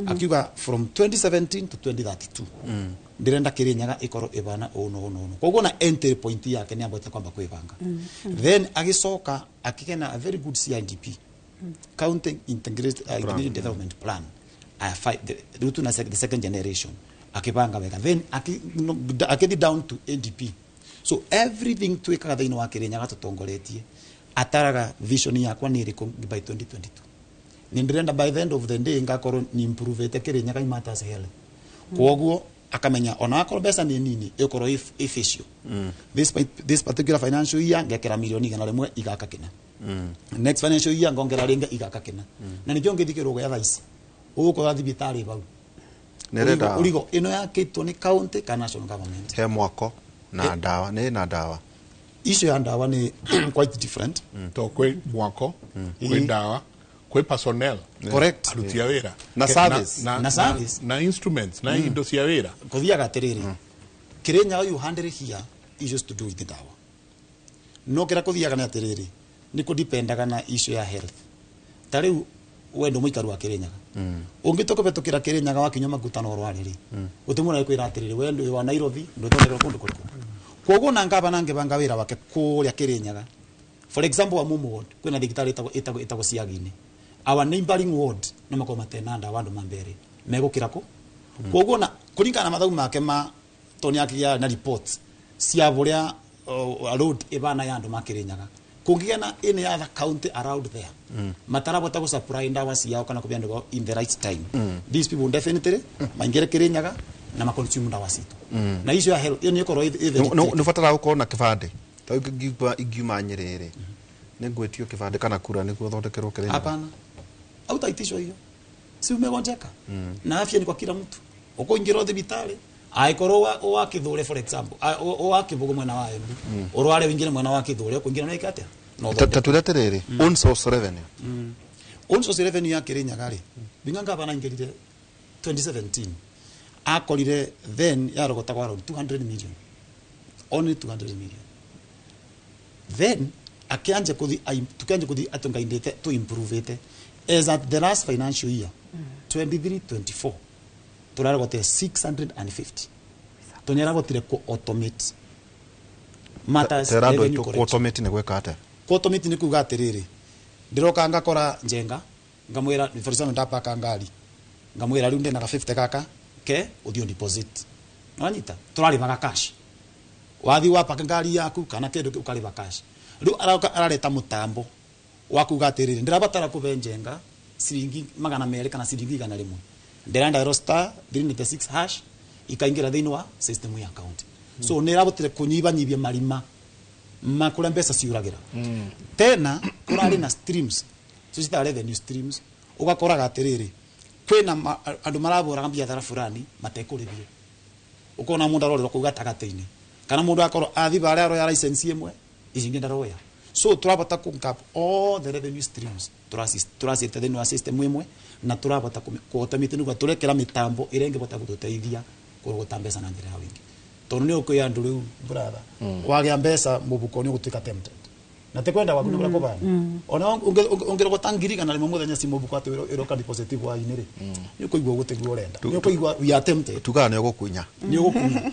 akiuga from 2017 to 2032 ndĩrenda Kĩrĩnyaga ĩkorwo ĩbana ũũ na ũũ na ũũ. Koguo na entry point yake nĩ ambĩte kwamba kwĩbanga, then agĩcoka akĩgĩa na a very good CIDP. County Integrated Development Plan riu tuna the second generation akibanga wega, then akithi down to ADP. So everything twikaga thiini wa Kirinyaga tutongoretie ataraga vision yakwa ni iriku by 2022. Ni ndirenda by the end of the day ngakorwo ni improvete Kirinyaga in matters health. Koguo akamenya ona akorwo mbeca ni nini ikorwo ifecio. This particular financial year ngekera milioni 100 igaka kina. Next financial year ngongera ringi igaka kina. Na nikio ngithikirwo gya thaa ici ugukorwo thibitari bau Nĩrenda urigo ino yakitwo ni county kana national government. He mwako na ndawa ni na ndawa icio ya ndawa ni quite different. To kwi mwako, kwi ndawa, kwi personnel. Correct. Aruti a wira Na service. Na service. Na instruments na indo cia wira. Kuthiaga atiriri, Kirinyaga you handle here issues to do with the ndawa, no kira kuthiaga ni atiriri ni kudipendaga na issue ya health. Ta riu we ndu muikaru wa Kirinyaga, ungitoka betukira Kirinyaga wakinywa maguta no rware ri, utimura kwira atiriri we ndu wa Nairobi ndu thondekera kundu kuriku. Koguo na ngaba ngibanga wira wake kuria Kirinyaga, for example wa Mumu ward kwina thibitari itagwo Ciagini, our neighboring ward no makorwo matena ndawa andu mambere megukira ku. Koguo na kuringana na mathabu make ma toni akigia na reports cia buria road ibana ya andu ma Kirinyaga kungigia na any other county around there matarabota gu supply ndawa ciao kana kubia andu in the right time, these people definitely maingire Kirinyaga na ma consume ndawa citu. Na icio ya health iyo ni ikorwo Nĩ ũbataraga gũkorwo na kĩbandĩ ta rĩu ingiuma Nyĩrĩ rĩ, nĩ ngwĩtio kĩbandĩ kana kura nĩguo thondekerwo Kirinyaga? Hapana, hautaitishwa hiyo, si umegonjeka. Na afya ni kwa kila mtu. Ukoingira thibitari aikorwo wa Kithure for example, wa Kibugu mwena wa Embu, urware wingire mwena wa Kithure ukuingira no ikatia no. Ta twĩre atĩrĩrĩ, own source revenue. Own source revenue ya Kirinyaga ri, binga ngabana ingirire 2017 akorire then yarogotagwo around 200 million, only 200 million. Then akianja kuthi tukianja kuthi atungaindite tu improve it as at the last financial year 23 24 turarogotire 650. Tunyaragotire ku automate matters Tera andũ revenue aitũ collection. Automate nĩ gwĩka atĩa? Ku automate ni kuga atiriri, ndiroka ngakora Njenga ngamwira for example ndapaka ngari ngamwira riu ndinaga 50 kaka ke uthio deposit nwanyita turarivaga cash, wathi wapaka ngari yaku kana kindu ukariva cash. Riu arauka arareta mutambo wa kuga atiriri ndirabatara kuve Njenga ciringi 200 kana ciringi 100, ndirenda ro star 396 hash ikaingira thiini wa system ya account. So nirabotire kunyibanyibia marima makura mbeca ciuragira. Tena kurari na streams so cita revenue streams, ugakoraga atiriri kwina andu maraburaga biathara fulani matekurithio, ukona mundu arorerwo kuu gatagati-ini kana mundu akorwo athi baria aroya license imwe ici ingi ndaroya. So turabota ku cap all the revenue streams turacite thiini wa system imwe na turabota ku automate niguo turekera mitambo iria ingibota gututeithia kurogota mbeca na njira ya wingi, tondu ni ukuya andu riu brother wagia mbeca mubuko ni ugutuika tempted na te kwenda waku ni kubana ona ungirogota ngiri kana rimwe muthenya ci mubuko ati iroka deposit wa ini ri, ni ukuigua gutiguo urenda, ni ukuigua we are tempted. Tugaga nĩ ũgũkunya. Ni ugukunya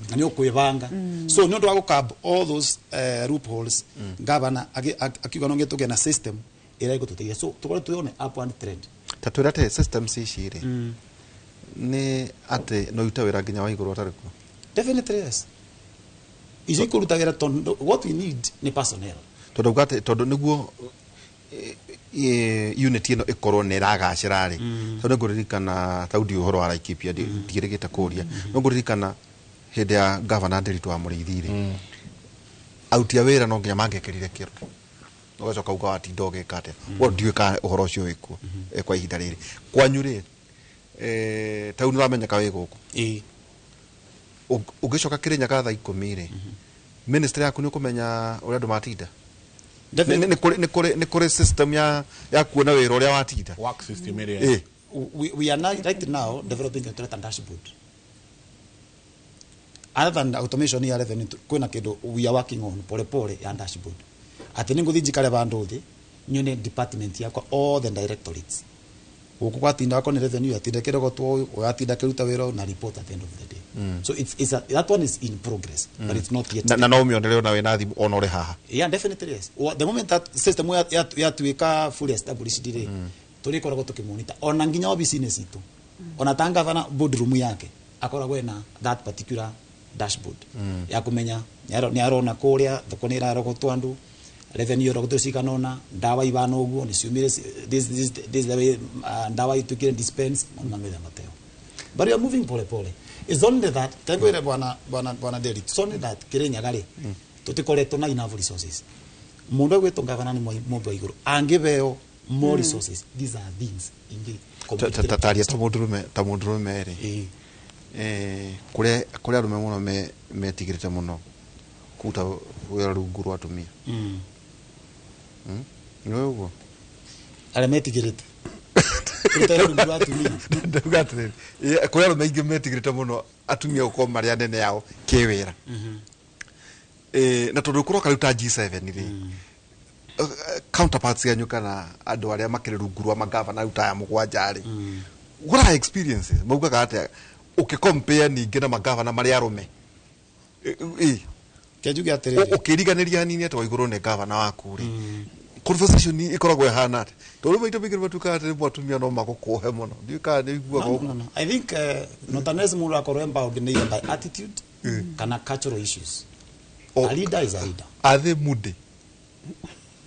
na ni ukwibanga. So ni undu wa gukab all those loopholes, governor akiuga no ngituge na system ira igututeithia, so tukorwo tuone upward trend. Ta twĩre atĩ systems ici rĩ, nĩ atĩ no irute wĩra nginya wa igũrũ atarĩ kuo? Definitely yes, icio ikuruta wĩra tondu what we need ni personnel. Tondũ uga atĩ tondũ nĩguo unit ĩno ĩkorwo nĩ ĩragacĩra rĩ, tondũ nĩngũririkana ta ndiũĩ ũhoro wa Laikipia, ndigĩrĩgĩte kũria, no ngũririkana hĩndĩ ya gavana Ndiritu wa Mũrĩithi rĩ, aruti a wĩra no nginya mangĩekĩrire kĩro, ũgacoka uga watinda ũgĩka atĩa. Wo ndiũĩ kana ũhoro ũcio wĩkuo kwa ihinda rĩrĩ kwanyu rĩ, ta rĩu nĩũramenyeka wĩ gũkũ. Ĩĩ. Ũngĩcoka Kirinyaga thaa 10 rĩ, ministry yaku nĩ ũkũmenya ũrĩa andũ matinda? Nĩ kũrĩ system ya kuona wĩra ũrĩa watinda? Work system ĩrĩa. We are now, right now developing a Toyota dashboard. Other than automation ya revenue, kwina kindu we are working on pole pole ya dashboard. Ati ninguthi njikare vandu thi nyone department yakwa, all the directorates. Guku gwatinda akorwo nĩ revenue atinda kĩrogotwo, ũyũ atinda akĩruta wĩra na report at the end of the day. So that one is in progress, but it's not yet. Na no ũmĩonere ona wĩna thimũ ona ũrĩ haha. Yeah, definitely yes. Well, the moment that system yatuĩka fully established rĩ, tũrĩkoragwo tũkĩmonita ona nginya obici-inĩ citũ, ona ta ngavana boardroom yake akoragwo ena that particular dashboard ya kũmenya nĩ arona kũrĩa thoko nĩ ĩrarogotwo, andũ revenue ĩrogotwo cigana ũna, ndawa ibana ũguo nĩ ciumire, this the way ndawa ituĩkire dispense, maũndũ ma mĩthemba ta ĩyo. But we are moving pole pole. It's only that tengwire bwana Derek, it's only that Kirinyaga rĩ, tũtikoretwo na enough resources. Mũndũ egwĩtwo ngavana nĩ mũndũ wa igũrũ, angĩbeo more resources, these are things ingĩ. Taria ta mũndũrũme rĩ, kũrĩ arũme mũno metigĩrĩte mũno kũruta wĩra rungu rwa atumia. Nĩ ũguo arĩa metigĩrĩte kũruta wĩra rungu rwa atumia? Ndauga atĩrĩrĩ, kũrĩ arũme aingĩ metigĩrĩte mũno atumia gũkorwo marĩ anene ao kĩwĩra. Na tondũ kũroka rĩu ta G7 rĩ, counterparts yanyu kana andũ arĩa makĩrĩ rungu rwa magavana rĩu ta aya mũgwanja rĩ, what are experiences maugaga atĩa ũkĩcompare ningĩ na magavana marĩa arũme? Kenjuge atĩrĩrĩ, Ũkĩriganĩria hanini atĩ wa igũrũ nĩ gavana waku rĩ, conversation ĩkoragwo ĩhana atĩa? Tondũ maita maingĩ nĩmatuĩkaga atĩ rĩmwe atumia no magũkũhe mũno, ndiũĩ kana nĩ ũiguaga No, ũguo. no. I think not unless mũndũ akorwo empowered nĩ either by attitude kana cultural issues. A leader is a leader. Are they moody?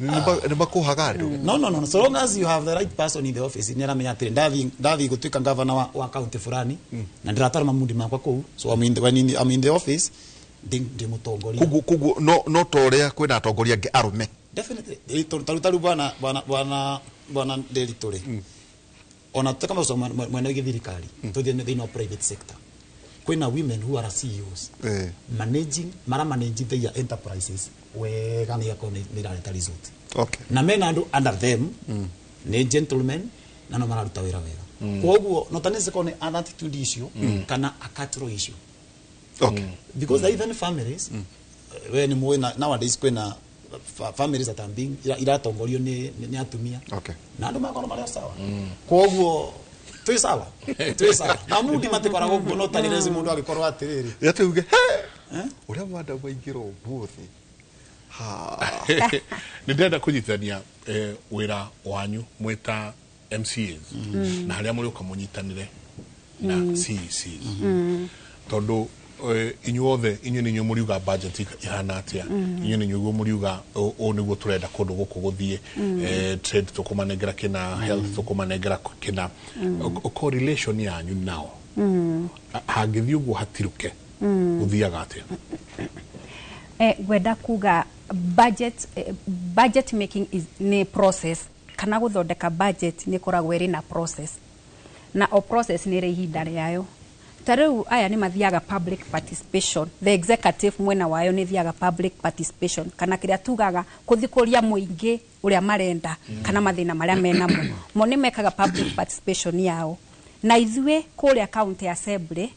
Nĩ makũhaga andũ? No. So long as you have the right person in the office, nĩ aramenya atĩrĩ, ndathi gũtuĩka governor wa county fulani na ndĩratwara mamundi makwa kũu. So I'm in the, when in the, I'm in the office, ndi mũtongoria. Koguo no ta ũrĩa kwĩna atongoria angĩ arũme. Definitely. Taru bwana Nderitu rĩ, ona tuta kama mwena wĩgiĩ thirikari, tũthiĩ thĩinĩ wa private sector, kwĩna women who are CEOs managing, mara manage their enterprises wega na igakorwo nĩ irareta result. Na mena andũ under them nĩ gentlemen na no mararuta wĩra wega. Koguo no ta nĩ nĩ an attitude issue kana a cultural issue. Because there are even families, we nĩ mũĩ nowadays kwĩna families that are being iratongorio nĩ atumia. Na andũ makorwo marĩ o sawa. Koguo twĩ sawa, twĩ sawa na mundi matikoragwo kuo, no tarĩrĩ mũndũ agĩkorwo atĩrĩrĩ, Ya tuge he ũrĩa madam aingĩra ũmũthĩ. Ha. Nĩ ndĩrenda kũnyitithania wĩra wanyu mwĩta MCAs na harĩa mũrĩũka mũnyitanĩre na CECs, tondũ inyuothe inyuĩ nĩ inyuĩ mũriuga budget ihana atĩa, inyuĩ nĩ inyuĩ mũriuga ũũ nĩguo tũrenda kũndũ gũkũ gũthiĩ, trade tũkũmanengera kĩna, health tũkũmanengera kĩna. Correlation yanyu nao hangĩthiĩ ũguo hatirũke, gũthiaga atĩa? Ngwenda kuga budget making is nĩ process, kana gũthondeka budget nĩ ĩkoragwo ĩrĩ na process, na o process nĩ ĩrĩ ihinda rĩayo. Ta rĩu aya nĩ mathiaga public participation, the executive mwena wayo nĩ thiaga public participation, kana kĩrĩa tugaga kũthikũria mũingĩ ũrĩa marenda kana mathĩna marĩa menamo. Mo nĩ mekaga public participation yao, na ithuĩ kũrĩa county assembly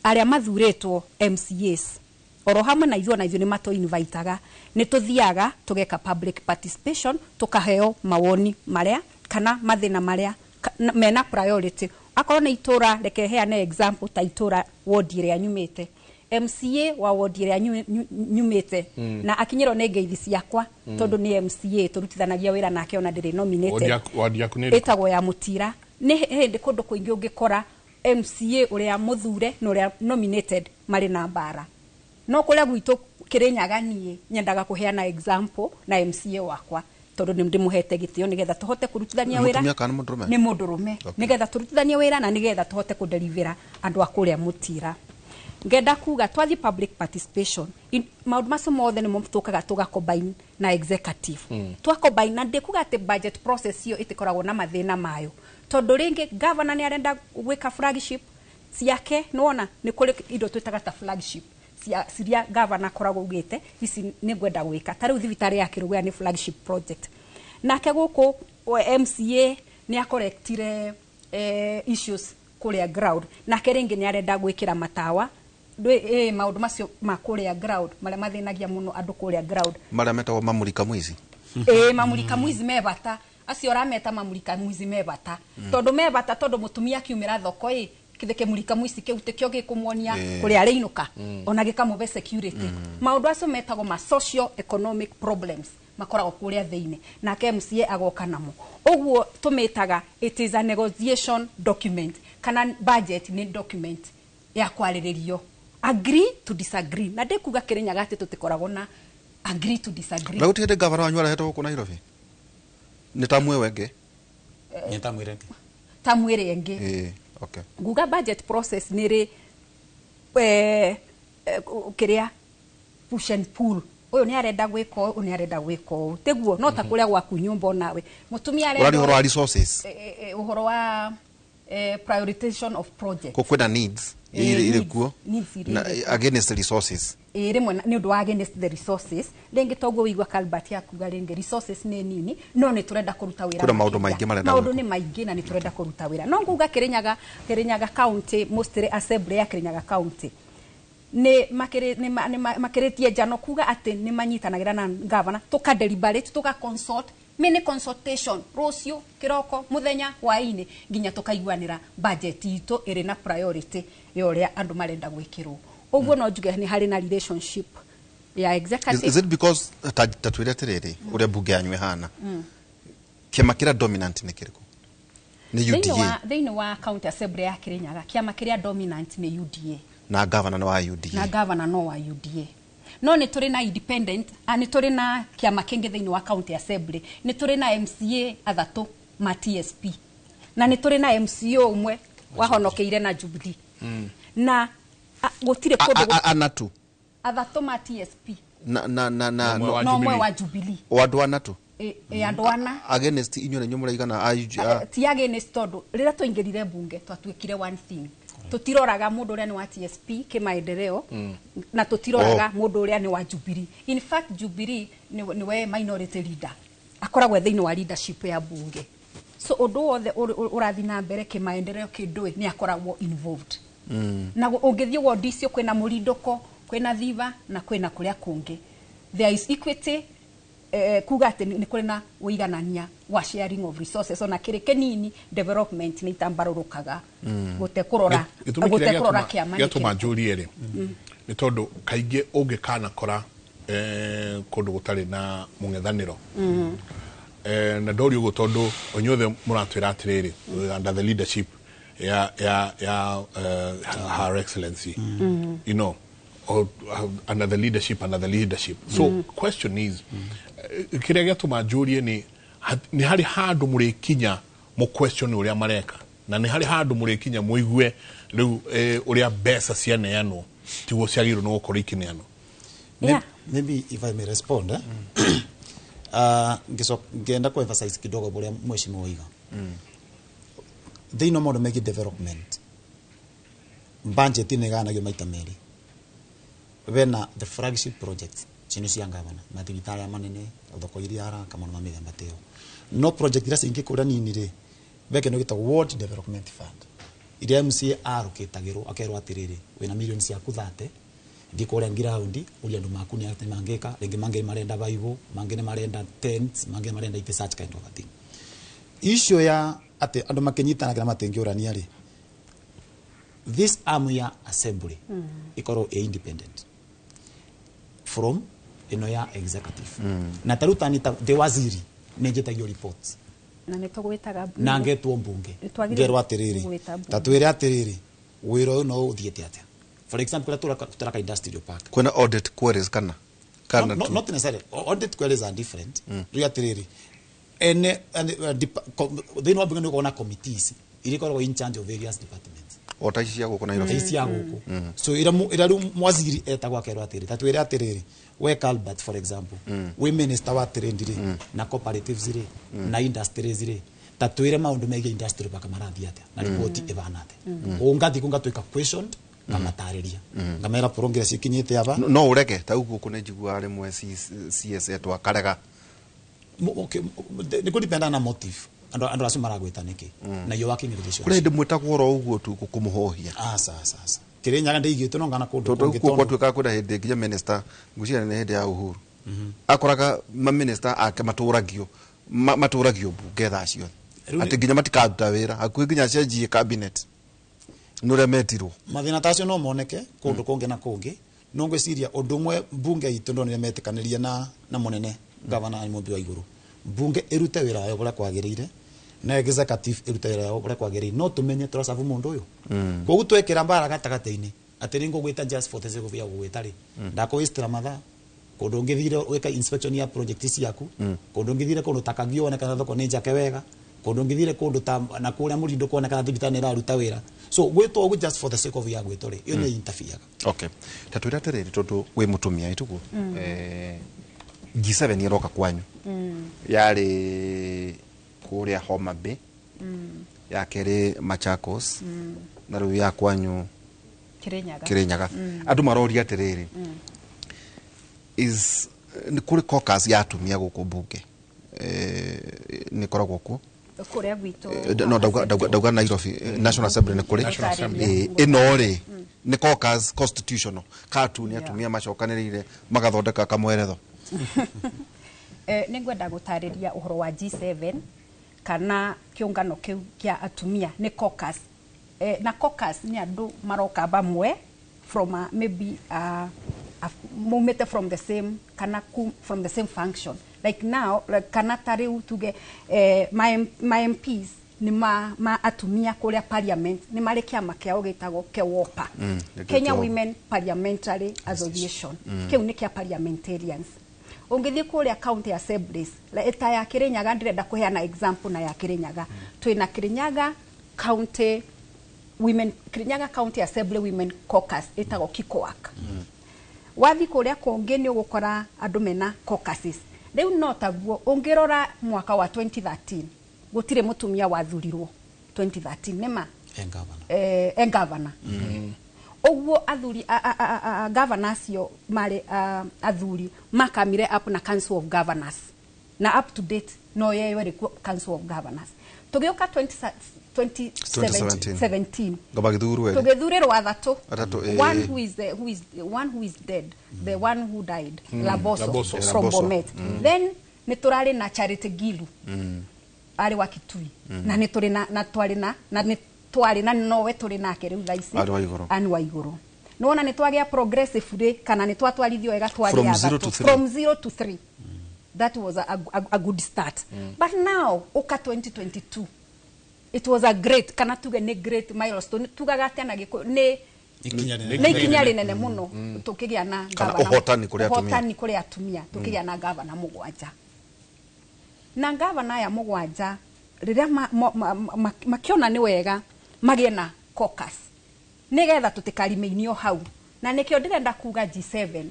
arĩa mathurĩtwo MCAs oro hamwe na ithuĩ, ona ithuĩ nĩ matũ invitaga, nĩ tũthiaga tũgeka public participation, tũkaheo mawoni marĩa kana mathĩna marĩa mena priority. Akorwo nĩ itũra, reke heane example ta itũra ward ĩrĩa nyumĩte, MCA wa ward ĩrĩa nyumĩte, na akinyĩrwo nĩ ngeithi ciakwa tondũ nĩ MCA tũrutithanagia wĩra nake ona ndĩrĩ nominated. Ward yaku nĩ ĩrĩkũ? Ĩtagwo ya Mũtira. Nĩ hĩndĩ kũndũ kũingĩ ũngĩkora MCA ũrĩa mũthure na ũrĩa nominated marĩ na mbara, no kũrĩa gwitũ Kĩrĩnyaga niĩ nyendaga kũheana example na MCA wakwa tondũ nĩ ndĩmũhete gĩtĩo nĩgetha tũhote kũrutithania wĩra. Mũtumia kana mũndũrũme? Nĩ mũndũrũme. Nĩgetha tũrutithanie wĩra na nĩgetha tũhote kũdelivera andũ a kũrĩa Mũtira. Ngenda kuga twathi public participation, maũndũ macio mothe nĩmo tũkaga tũga combine na executive. Twa combine na ndĩkuga atĩ budget process ĩyo ĩtĩkoragwo na mathĩna mayo, tondũ rĩngĩ governor nĩ arenda gwĩka flagship ciake. Nĩwona nĩ kũrĩ indo twĩtaga ta flagship cia ciria governor akoragwo augĩte ici nĩ ngwenda gwĩka, ta rĩu thibitarĩ ya Kĩrũgũya nĩ flagship project. Nake gũkũ MCA nĩ akorektire issues kũrĩa ground, nake rĩngĩ nĩ arenda gwĩkĩra matawa, maũndũ macio ma kũrĩa ground marĩa mathĩnagia mũno andũ kũrĩa ground, marĩa metagwo mamurika mwizi. Mamurika mwizi me bata. Acio ũrameta mamulika mwici me bata. Tondu me bata tondu mutumia akiumira thoko ĩ kitheke mulika mwici kiu tikio gikumuonia kuria ariinuka ona gikamube security. Maundu acio metagwo ma socio economic problems makoragwo kuria thiini nake MCA agoka namo. Uguo tumitaga it is a negotiation document kana budget ni document ya kwariririo, agree to disagree. Na ndikuga Kirinyaga ati tutikoragwo na agree to disagree. Na gutihinde gavana wanyu arehetwo guku Nairobi ni ta mwe wenge ni ta mwire ta mwire enge. Okay. Nguga budget process ni ri kiria push and pull. Uyu ni arenda gwika uyu ni arenda gwika u tiguo no ta kuria gwaku nyumba onawe mutumia arenda uhoro wa resources, uhoro wa prioritization of projects, ko kwina needs iri kuo na against resources rimwe ni undu wa against the resources. Ringi toguo wigwa Calvert yakuga ringi resources ni nini no ni turenda kuruta wira, kuna maundu maingi marenda, maundu ni maingi na ni turenda kuruta wira. No nguga Kirinyaga county mostly assembly ya Kirinyaga county ni makiritie njano kuga ati ni manyitanagira na governor, tuka deliberate, tuka consult, mini consultation rucio kiroko muthenya hwaini nginya tukaiguanira budget itu iri na priority ya uria andu marenda gwikirwo. Uguo no njuge ni hari na relationship ya executive. Is it because tatwire atiriri uria bunge yanyu ihana kiama kiria dominant ni kiriku? Ni UDA. Thiini wa county assembly ya Kirinyaga kiama kiria dominant ni UDA na governor no wa UDA, na governor no wa UDA. No ni turi na independent, ni turi na kiama kingi thiini wa county assembly, ni turi na MCA athatu ma TSP na ni turi na MCO umwe wahonokeire na Jubilee. Na gutire kundu anatu athatu ma TSP na na na na no mwe wa Jubilee o andu anatu andu ana against inyuĩ na muraigana ti against tondu rira twaingirire bunge twatuikire one thing. Tutiroraga mundu uria ni wa TSP kimaendeleo na tutiroraga mundu uria ni wa Jubilee. In fact Jubilee ni we minority leader akoragwo thiini wa leadership ya bunge, so undu wothe urathi na mbere kimaendeleo kindui ni akoragwo involved. Na ungithie ward icio kwina Murindoko, kwina Thiva na kwina kuria kungi, there is equity kuga ati ni kuri na uiganania wa sharing of resources ona kiri kinini development ni tambarurukaga gutekurora gutekurora kiama gĩatũma njũrie rĩ nĩ tondũ kaingĩ ũngĩkanakora kũndũ gũtarĩ na mũng'ethanĩro na ndori ũguo tondũ inyuothe mũratwĩra atĩrĩrĩ under the leadership ya Her Excellency, you know, or under the leadership. So question is kĩrĩa gĩatũma njũrie ni harĩ handũ mũrĩkinya mũ question ũrĩa mareka na nĩ harĩ handũ mũrĩkinya mũigue rĩu ũrĩa mbeca cianeanwo tiguo ciagĩrĩirwo nĩ gũkorwo ikĩneanwo. Maybe if I may respond, ngenda ku emphasize kidogo ũrĩa mheshimiwa oiga. They no more make development budget ĩneganagio maita merĩ. Bena the flagship project chino cia ngavana mathibitari manene thoko iria araka maundu ma mithemba teo no project iria cingi kuria nini ri beke no gitagwo Ward Development Fund iria MCA arukitagirwo akerwo atiriri wina millions ciaku 30 ndi kuria ground uria andu maku ni ati mangika ringi mangi marenda baibo mangi ni marenda tents mangi marenda ite such kind of a thing. Issue ya ati andu makinyitanagira matingiurania ri this arm ya assembly ikorwo e independent from ino ya executive. Na taruta ni the waziri nenjetagio reports na nitugwitaga na ngetwo mbunge ngerwo atiriri tatwire atiriri wira uyu no uthiete atia. For example turaka industrial park kwina audit queries kana no, not necessarily audit queries are different. Ri atiriri ene they no bunge no committees iri korwo in charge of various departments o ta ici cia guku Nairobi ici cia guku. So ira riu mwaziri etagwo akerwo atiriri tatwire atiriri we Calvert for example we minister wa trade ri na cooperatives ri na industries ri tatwire maundu megie industry baka marathi atia na report ibana atia ungathi kungatwika questioned ngamatariria ngamera progress ikinyite aba no urege ta guku ni njiguaga rimwe CS etwa karega. Okay, ni kudependa na motive andu acio maragwita niki na your working relationship kuri hindi mwitagwo ro uguo tu kumuhohia. Asa Kirinyaga ndeigite no ngana kundu kungi tondu gwatuika kwina hindi nginya minister nguciria ni hindi ya Uhuru akoraga ma minister ake maturagio Matũragio mbunge thaa ciothe atĩ nginya matikaruta wĩra hakuhĩ nginya cenjie cabinet nĩ ũrĩa metirwo. Mathĩna tacio no moneke kũndũ kũngĩ na kũngĩ, no ngwĩciria ũndũ ũmwe mbunge itũ ndonire metĩkanĩria na mũnene gavana Mũmbi wa Igũrũ, mbunge ĩrute wĩra wayo ũrĩa kwagĩrĩire na executive ĩrute wĩra wayo ũrĩa kwagĩrĩire, no tũmenye tũracabu mũndũ ũyũ. Koguo twekĩra mbara gatagatĩ-inĩ atĩ nĩ ngũgwĩta just for the sake of ya gũgwĩta rĩ, ndakũwĩstĩra mathaa kũndũ ũngĩthire wĩka inspection ya project ciaku, kũndũ ũngĩthire kũndũ ta Kagio wone kana thoko nĩ njake wega, kũndũ ũngĩthire kũndũ ta na kũrĩa Mũrindo kuone kana thibitarĩ nĩ ĩraruta wĩra. So gwĩtwo ũguo just for the sake of ya gwĩtwo rĩ, ĩyo nĩ interfere. Okay, ta twĩre atĩrĩrĩ, tondũ wĩ mũtumia ĩtuguo, G7 ĩroka kwanyu, yarĩ kũrĩa Homa Bay, ya kerĩ Machakos, na rĩu ya kwanyu Kirinyaga. Kirinyaga. Andũ maroria atĩrĩrĩ, is nĩ kũrĩ caucus ya atumia gũkũ mbunge, nĩ ĩkoragwo kuo? Kũrĩa gwitũ? No ndauga Nairobi, National Assembly nĩ kũrĩ. National Assembly. Ĩno rĩ, nĩ caucus constitutional ka tu nĩ atumia macokanĩrĩire magathondeka kamweretho? Nĩ ngwenda gũtarĩria ũhoro wa G7 kana kĩũngano kĩu kĩa atumia nĩ caucus. Na caucus nĩ andũ maroka bamwe from a, maybe maumĩte from the same kana from the same function, like now, like, kana ta rĩu tuge ma MPs nĩ ma atumia kũrĩa parliament nĩ marĩ kĩama kĩao gĩtagwo KEWOPA, nĩkĩo Kenya KEWOPA. Women Parliamentary Association. Kĩu nĩ kĩa parliamentarians. Ũngĩthiĩ kũrĩa county assemblies ta ya Kirinyaga, ndĩrenda kũheana example na ya Kirinyaga, twĩna Kirinyaga County Women, Kirinyaga County Assembly Women Caucus ĩtagwo KICOAC. Wathi kũrĩa kũngĩ nĩ ũgũkora andũ mena caucuses. Rĩu no taguo ũngĩrora mwaka wa 2013 gũtirĩ mũtumia wathurirwo 2013 nĩma Engavana. Engavana ũguo athuri governor acio marĩ athuri makamire up na Council of Governors, na up to date no yeyo ĩrĩ kuo Council of Governors. Tũgĩũka 2017. 2017. Ngamba gĩthurwo erĩ. Tũgĩthurĩrwo athatũ. Atatũ, ĩĩ. One who is dead, the one who died, Laboso, Laboso. from Laboso. Bomet. Then nĩ tũrarĩ na Charity Gilu arĩ wa Kitui, na nĩ tũrĩ na twarĩ na nĩ twarĩ na nowe tũrĩ nake rĩu thaa ici. Anne Waigũrũ. Anne Waigũrũ. Nĩwona nĩ twagĩa progressive rĩ, kana nĩ twatwarithio wega twagĩa From zero athatũ. to three. From zero to three, that was a good start. But now uka 2022, it was a great, kana tuge nĩ great milestone, tugaga atĩa na Gĩkũyũ, nĩ Ikinya rĩnene. Nĩ ikinya rĩnene mũno tũkĩgĩa na Kana gavana- ũhotani kũrĩ atumia. Ũhotani kũrĩ atumia, tũkĩgĩa na gavana mũgwanja. Na gavana aya mũgwanja rĩrĩa makĩona nĩ wega magĩe na caucus nĩgetha tũtikarimĩinio hau, na nĩkĩo ndĩrenda kuga G7,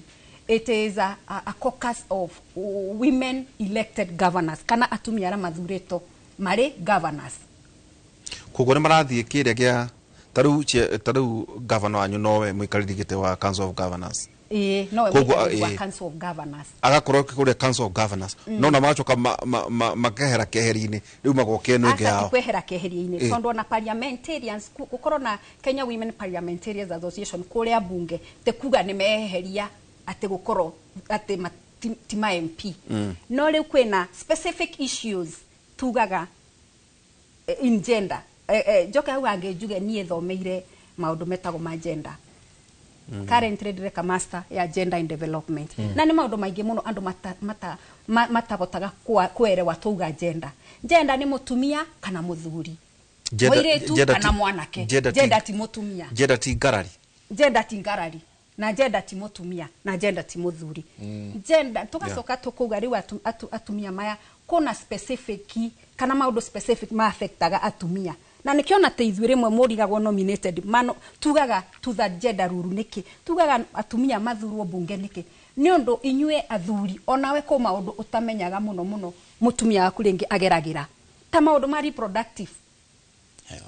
it is a caucus of women elected governors, kana atumia arĩa mathurĩtwo marĩ governors. Koguo nĩ marathiĩ kĩrĩa gĩa ta rĩu governor wanyu nowe mũikarĩri gĩtĩ wa Council of Governors? Ĩĩ, nowe Koguo, mũikarĩri wa ĩĩ. Council of Governors. Agakorwo kũrĩa Council of Governors, no na magacoka makehera keheri-inĩ rĩu magoka ĩno ĩngĩ Aca, ti yao. kwehera keheria-inĩ, Ĩĩ. tondũ ona parliamentarians gũkorwo na Kenya Women Parliamentarians Association kũrĩa bunge te kuga nĩ meheria atĩ gũkorwo atĩ ti ma MP. No rĩu kwĩna specific issues tugaga in gender. Njoke hau hangĩ njuge niĩ thomeire maũndũ metagwo ma gender. Currently ndĩreka master ya gender and development, na nĩ maũndũ maingĩ mũno andũ matabotaga kwerewa. Twauga gender, gender nĩ mũtumia kana mũthuri, mũirĩtu kana mwanake. Gender ti mũtumia. Gender ti ngarari. Gender ti ngarari, na gender ti mũtumia, na gender ti mũthuri. Gender tugacoka tukauga rĩu atumia maya kuna specific kana maũndũ specific ma affectaga atumia, na nĩkĩo ta ithuĩ rĩmwe mũrigagwo nominated mano tugaga to that gender rule. Nĩkĩ tugaga atumia mathurwo bunge? Nĩkĩ? Nĩ ũndũ inyuĩ athuri onawe kũ maũndũ ũtamenyaga mũno mũno mũtumia waku rĩngĩ ageragĩra, ta maũndũ ma reproductive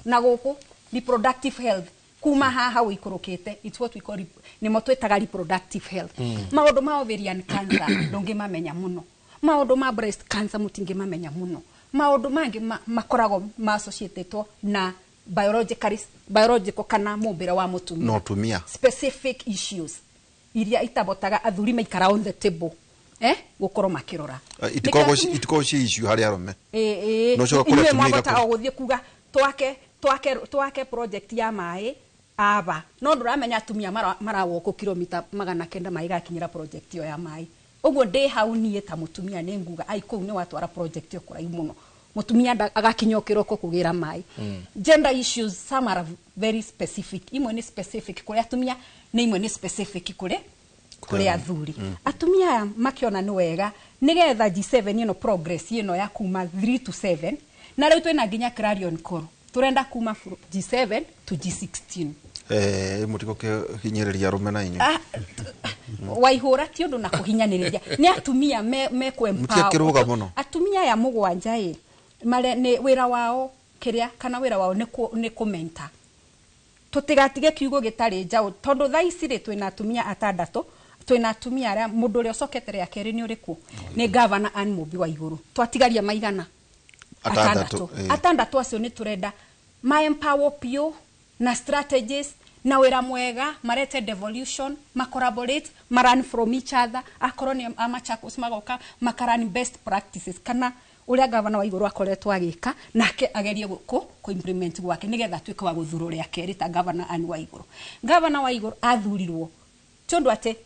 na gũkũ reproductive health kuma haha ũikũrũkĩte, it's what we call nĩmo twĩtaga reproductive health. Maũndũ ma ovarian cancer ndũngĩmamenya mũno, maũndũ ma breast cancer mũtingĩmamenya mũno, maũndũ mangĩ makoragwo ma associatetwo na biological kana mũmbĩre wa mũtumia. Na ũtumia. Specific issues iria itabotaga athuri maikara on the table. Gukorwo makirora itikoragwo ci issue hari arume. No coka kuri atumia igakorwo guthie kuga twake project ya mai aba no nduramenya atumia marawoko kilomita 900 mai gakinyira project yo ya mai uguo ndi hau nie ta mutumia ni nguga ai kuu ni watwara project yo kuraihu muno mutumia agakinya kiroko kugira mai. Gender issues some are very specific, imwe ni specific kuri atumia ni imwe ni specific kuri athuri. Atumia makiona ni wega nigetha G7 ino progress ino ya kuma 3 to 7 na riu twina nginya clarion call turenda kuma G7 to G16. Mutiko hinyiriria arume na inyu waihura ti undu na kuhinyaniria ni atumia me ku empower atumia ya mugwanja i mare ni wira wao kiria kana wira wao ni kumenta tutigatige kiugo gitari njau tondu thaa ici ri twina atumia atandatu twina atumia aria mundu uria ucokete ria keri ni uriku ni governor Anne Mumbi wa Iguru twatigaria maigana atandatu acio ni turenda ma empower pio na strategies na wira mwega marete devolution ma collaborate ma run from each other akorwo ni amachakos magoka makarani best practices kana uria governor wa Iguru akoretwo agika nake agerie ku implement gwake nigetha atuike wa guthurwo ria keri ta governor Anne wa Iguru. Governor wa Iguru athurirwo tondu ate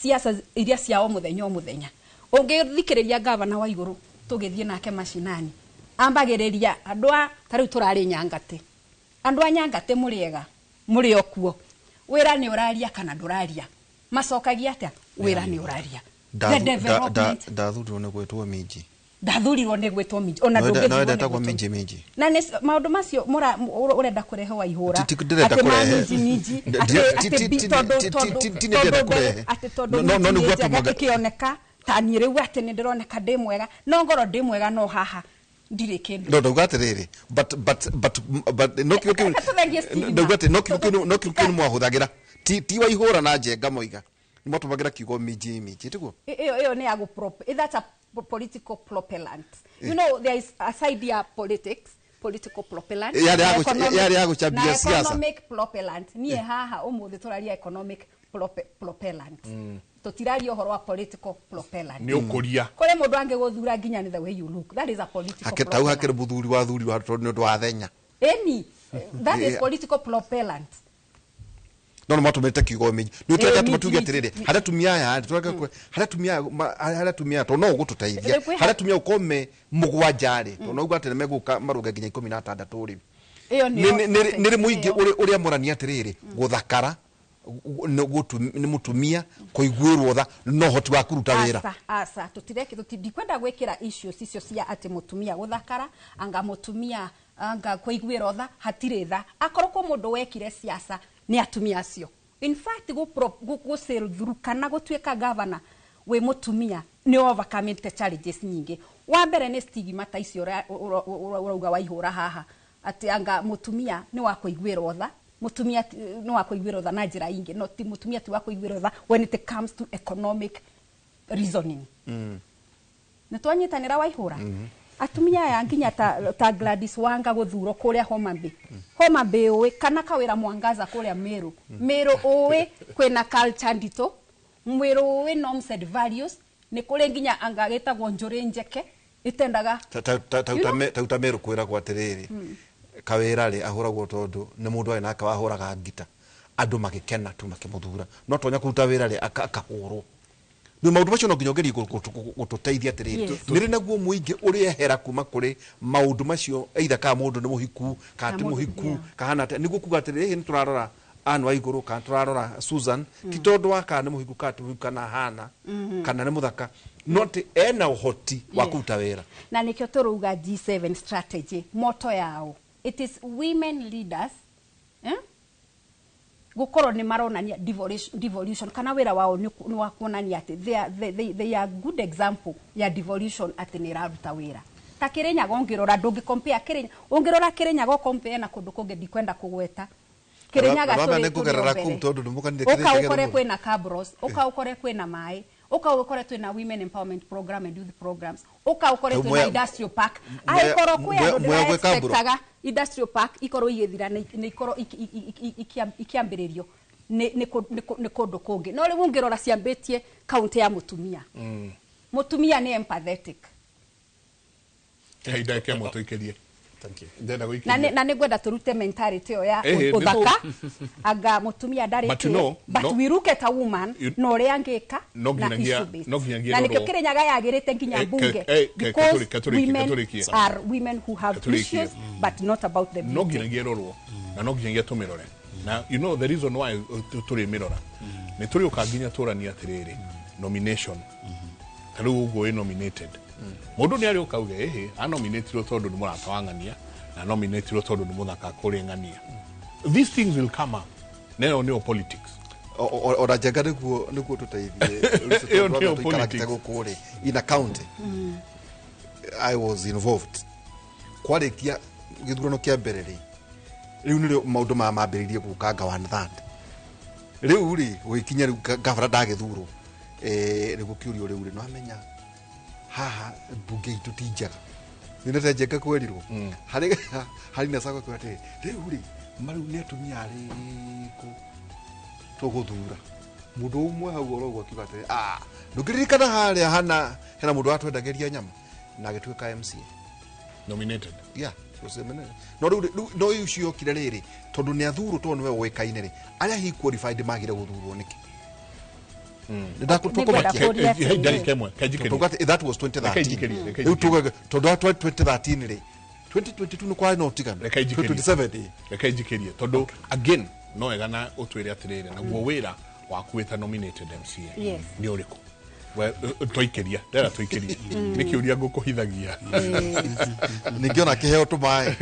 siasa iria cia o muthenya o muthenya ungithikiriria governor wa Iguru tugithie nake mashinani ambagiriria andu a ta riu turari Nyangate andu a Nyangate muriega muri okuo wira ni uraria kana nduraria macokagia atia wira ni uraria. Ndathurirwo ni gwitwo minji ndathurirwo ni gwitwo minji ona ndungithurwo ndetagwo minji minji na ni maundu macio urenda kurehe wa ihura ati ma minji minji ati tondu no no niguo ikioneka ta ni riu ati ni ndironeka ndi mwega no ngoro ndi mwega no haha ndire kindu no ndauga atiriri but no kiu kiu ndauga ati no kiu kiu no kiu kiu mwahuthagira ti wa ihura na Njenga moiga ni mwatumagira kiugo minji minji tiguo iyo ni ya go that's a political propellant. You know there is a side ya politics political propellant yari ya gucambia siasa economic propellant nie haha umuthi turaria economic propellant tutiraria uhoro wa political propellant ni ukuria kuri mundu angiguthura nginya ni the way you look that is a political hake tau hakire muthuri wa thuri wa tondu ni wa thenya eni that is political propellant no no matumite kiugo minji ni twenda tumatuge atiriri haria tumia aya haria tumia haria tumia to no gututeithia haria tumia ukome mugwanja ri to no uga atiri meguka maruga nginya 16 ri ni ri muingi uria murania atiriri guthakara ni mutumia kuiguirwo tha no hoti wa kuruta wira asa tutireke ndikwenda gwikira issues icio cia ati mutumia guthakara anga mutumia anga kuiguirwo tha hatiri tha akorwo ko mundu wekire siasa ni atumia acio in fact go sail through kana gutuika governor we mutumia ni overcoming the challenges nyingi wa mbere ni stigma ta icio urauga waihura haha ati anga mutumia ni wa kuiguirwo tha mutumia ni wa kuiguirwo tha na njira ingi no ti mutumia ti wa kuiguirwo tha when it comes to economic reasoning. Ni twanyitanira waihura. Atumia aya nginya ta Gladys Wanga guthuro kuria Homa Bay. Homa Bay uwi kana kawira Mwangaza kuria Meru. Meru uwi kwina culture ndito. Meru uwi norms and values ni kuri nginya anga gitagwo njuri njeke itendaga tauta Meru kwiragwo atiriri kawira ri ahuragwo tondu ni mundu ari nake wahuraga ngita andu magikena tu makimuthura no tonya kuruta wira ri akahurwo ni maundu macio no nginya ngerie gututeithia atiriri niri naguo muingi uriehera kuma kuri maundu macio either ka mundu ni muhiku ka ti muhiku ka hana niguo kuga atiriri ni turarora Anne wa Iguru kana turarora Susan ti tondu wa kana ni muhiku ka ti muhiku kana hana kana ni muthaka not ena uhoti wa kuruta wira na nikio turuga G7 strategy motto yao it is women leaders gukorwo ni maronania devolution kana wira wao ni wa kuonania ati they are good example ya devolution ati ni raruta wira ta Kirinyaga ungirora ndungi compare Kirinyaga ungirora Kirinyaga compare na kundu kungi ndikwenda kugweta Kirinyaga turi kugerera ku tondu ndumukanire Kirinyaga ukore kwina cabros uka ukore kwina mai uka ukore twina women empowerment program and youth programs uka ukore twina industrial park aikorwo kwi andu ndĩraexpectaga industrial park ikorwo igithira ni ikorwo ikiambiririo ni kundu kungi no riu ungirora ciambitie kaunti ya mutumia. Mutumia nĩ empathetic. He ndagĩka ĩmwe tũikĩrie. Thank you. Ndĩrenda Na gũikĩria. nĩ na nĩ ngwenda tũrute mentality ĩyo ya Eh, eh, ũthaka anga mũtumia ndarĩ But you kĩ, know, but no- we look at a woman na ũrĩa angĩka No na nginyagia- issue based. no nginyagia Na nĩkĩo rorwo. Kĩrĩnyaga yagĩrĩte nginya Eh, mbunge because women katũrĩkie. are women who have Katũrĩkie. issues but not about the No beauty. nginyagia ĩrorwo na no nginyagia tũmĩrore, na you know the reason why tũrĩmĩrora nĩ tũrĩũka nginya tũranie atĩrĩrĩ, nomination ta rĩu ũguo ĩ nominated mũndũ nĩ arĩũka auge ĩhĩ anominatirwo tondũ nĩ mũrata wa ng'ania na nominatirwo tondũ nĩ mũthaka kũrĩ ng'ania. These things will come up na ĩyo nĩyo politics. Ona Njenga, nĩguo tũteithie Ĩyo nĩyo tũikaragĩte politics. gũkũ rĩ, in a county I was involved, kwarĩkia gĩthurano kĩa mbere rĩ, rĩu nĩrĩo maũndũ maya mambĩrĩirie gũkanga one third. Rĩu rĩ, gũgĩkinya rĩu gavana ndagĩthurwo, rĩu gũkĩũrio rĩu rĩ, nĩwamenya haha mbunge itũ ti njega, nĩnete Njenga kwerirwo harĩ harĩ na sako atĩrĩ, rĩu rĩ, marĩu nĩ atumia arĩkũ tũgũthura? Mũndũ ũmwe hau oro ũguo akiuga atĩrĩ, "Ah, ndũngĩririkana harĩa hana hena mũndũ watwendagĩria nyama na agĩtuĩka MCA." Nominated. Yeah, she was nominated. No rĩu no rĩu ciokire rĩrĩ tondũ nĩ athurwo, tondũ nĩwe ũĩkaine rĩ, arĩa he qualified magire gũthurwo nĩkĩ? Nĩngwenda Nĩndakũmakia. kũria He ndagĩka ĩmwe kanjikĩrie. Tuga that was Reke 2013. njikĩrie, reke Rĩu njikĩrie. tuga tondũ wa 2013 rĩ, 2022 nĩ kwarĩ na ũtiganu. Reke njikĩrie. 2027 rĩ. Reke njikĩrie tondũ again no wega na ũtwĩre atĩrĩrĩ, naguo wĩra waku wĩta nominated MCA Yes. nĩ ũrĩkũ? We, twaikĩria ndera tũikĩrie nĩ kĩũria ngũkũhithagia. Ningĩ ona kĩheo tũmaĩ.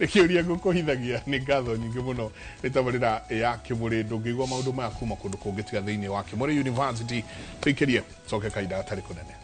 Nĩ kĩũria ngũkũhithagia. Nĩ ngatho nyingĩ mũno nĩ tabarĩra ya Kĩmũrĩ. Ndũngĩigua maũndũ maya kuma kũndũ kũngĩ tiga thĩinĩ wa Kĩmũrĩ University. Tũikĩrie coke kahinda gatarĩ kũnene.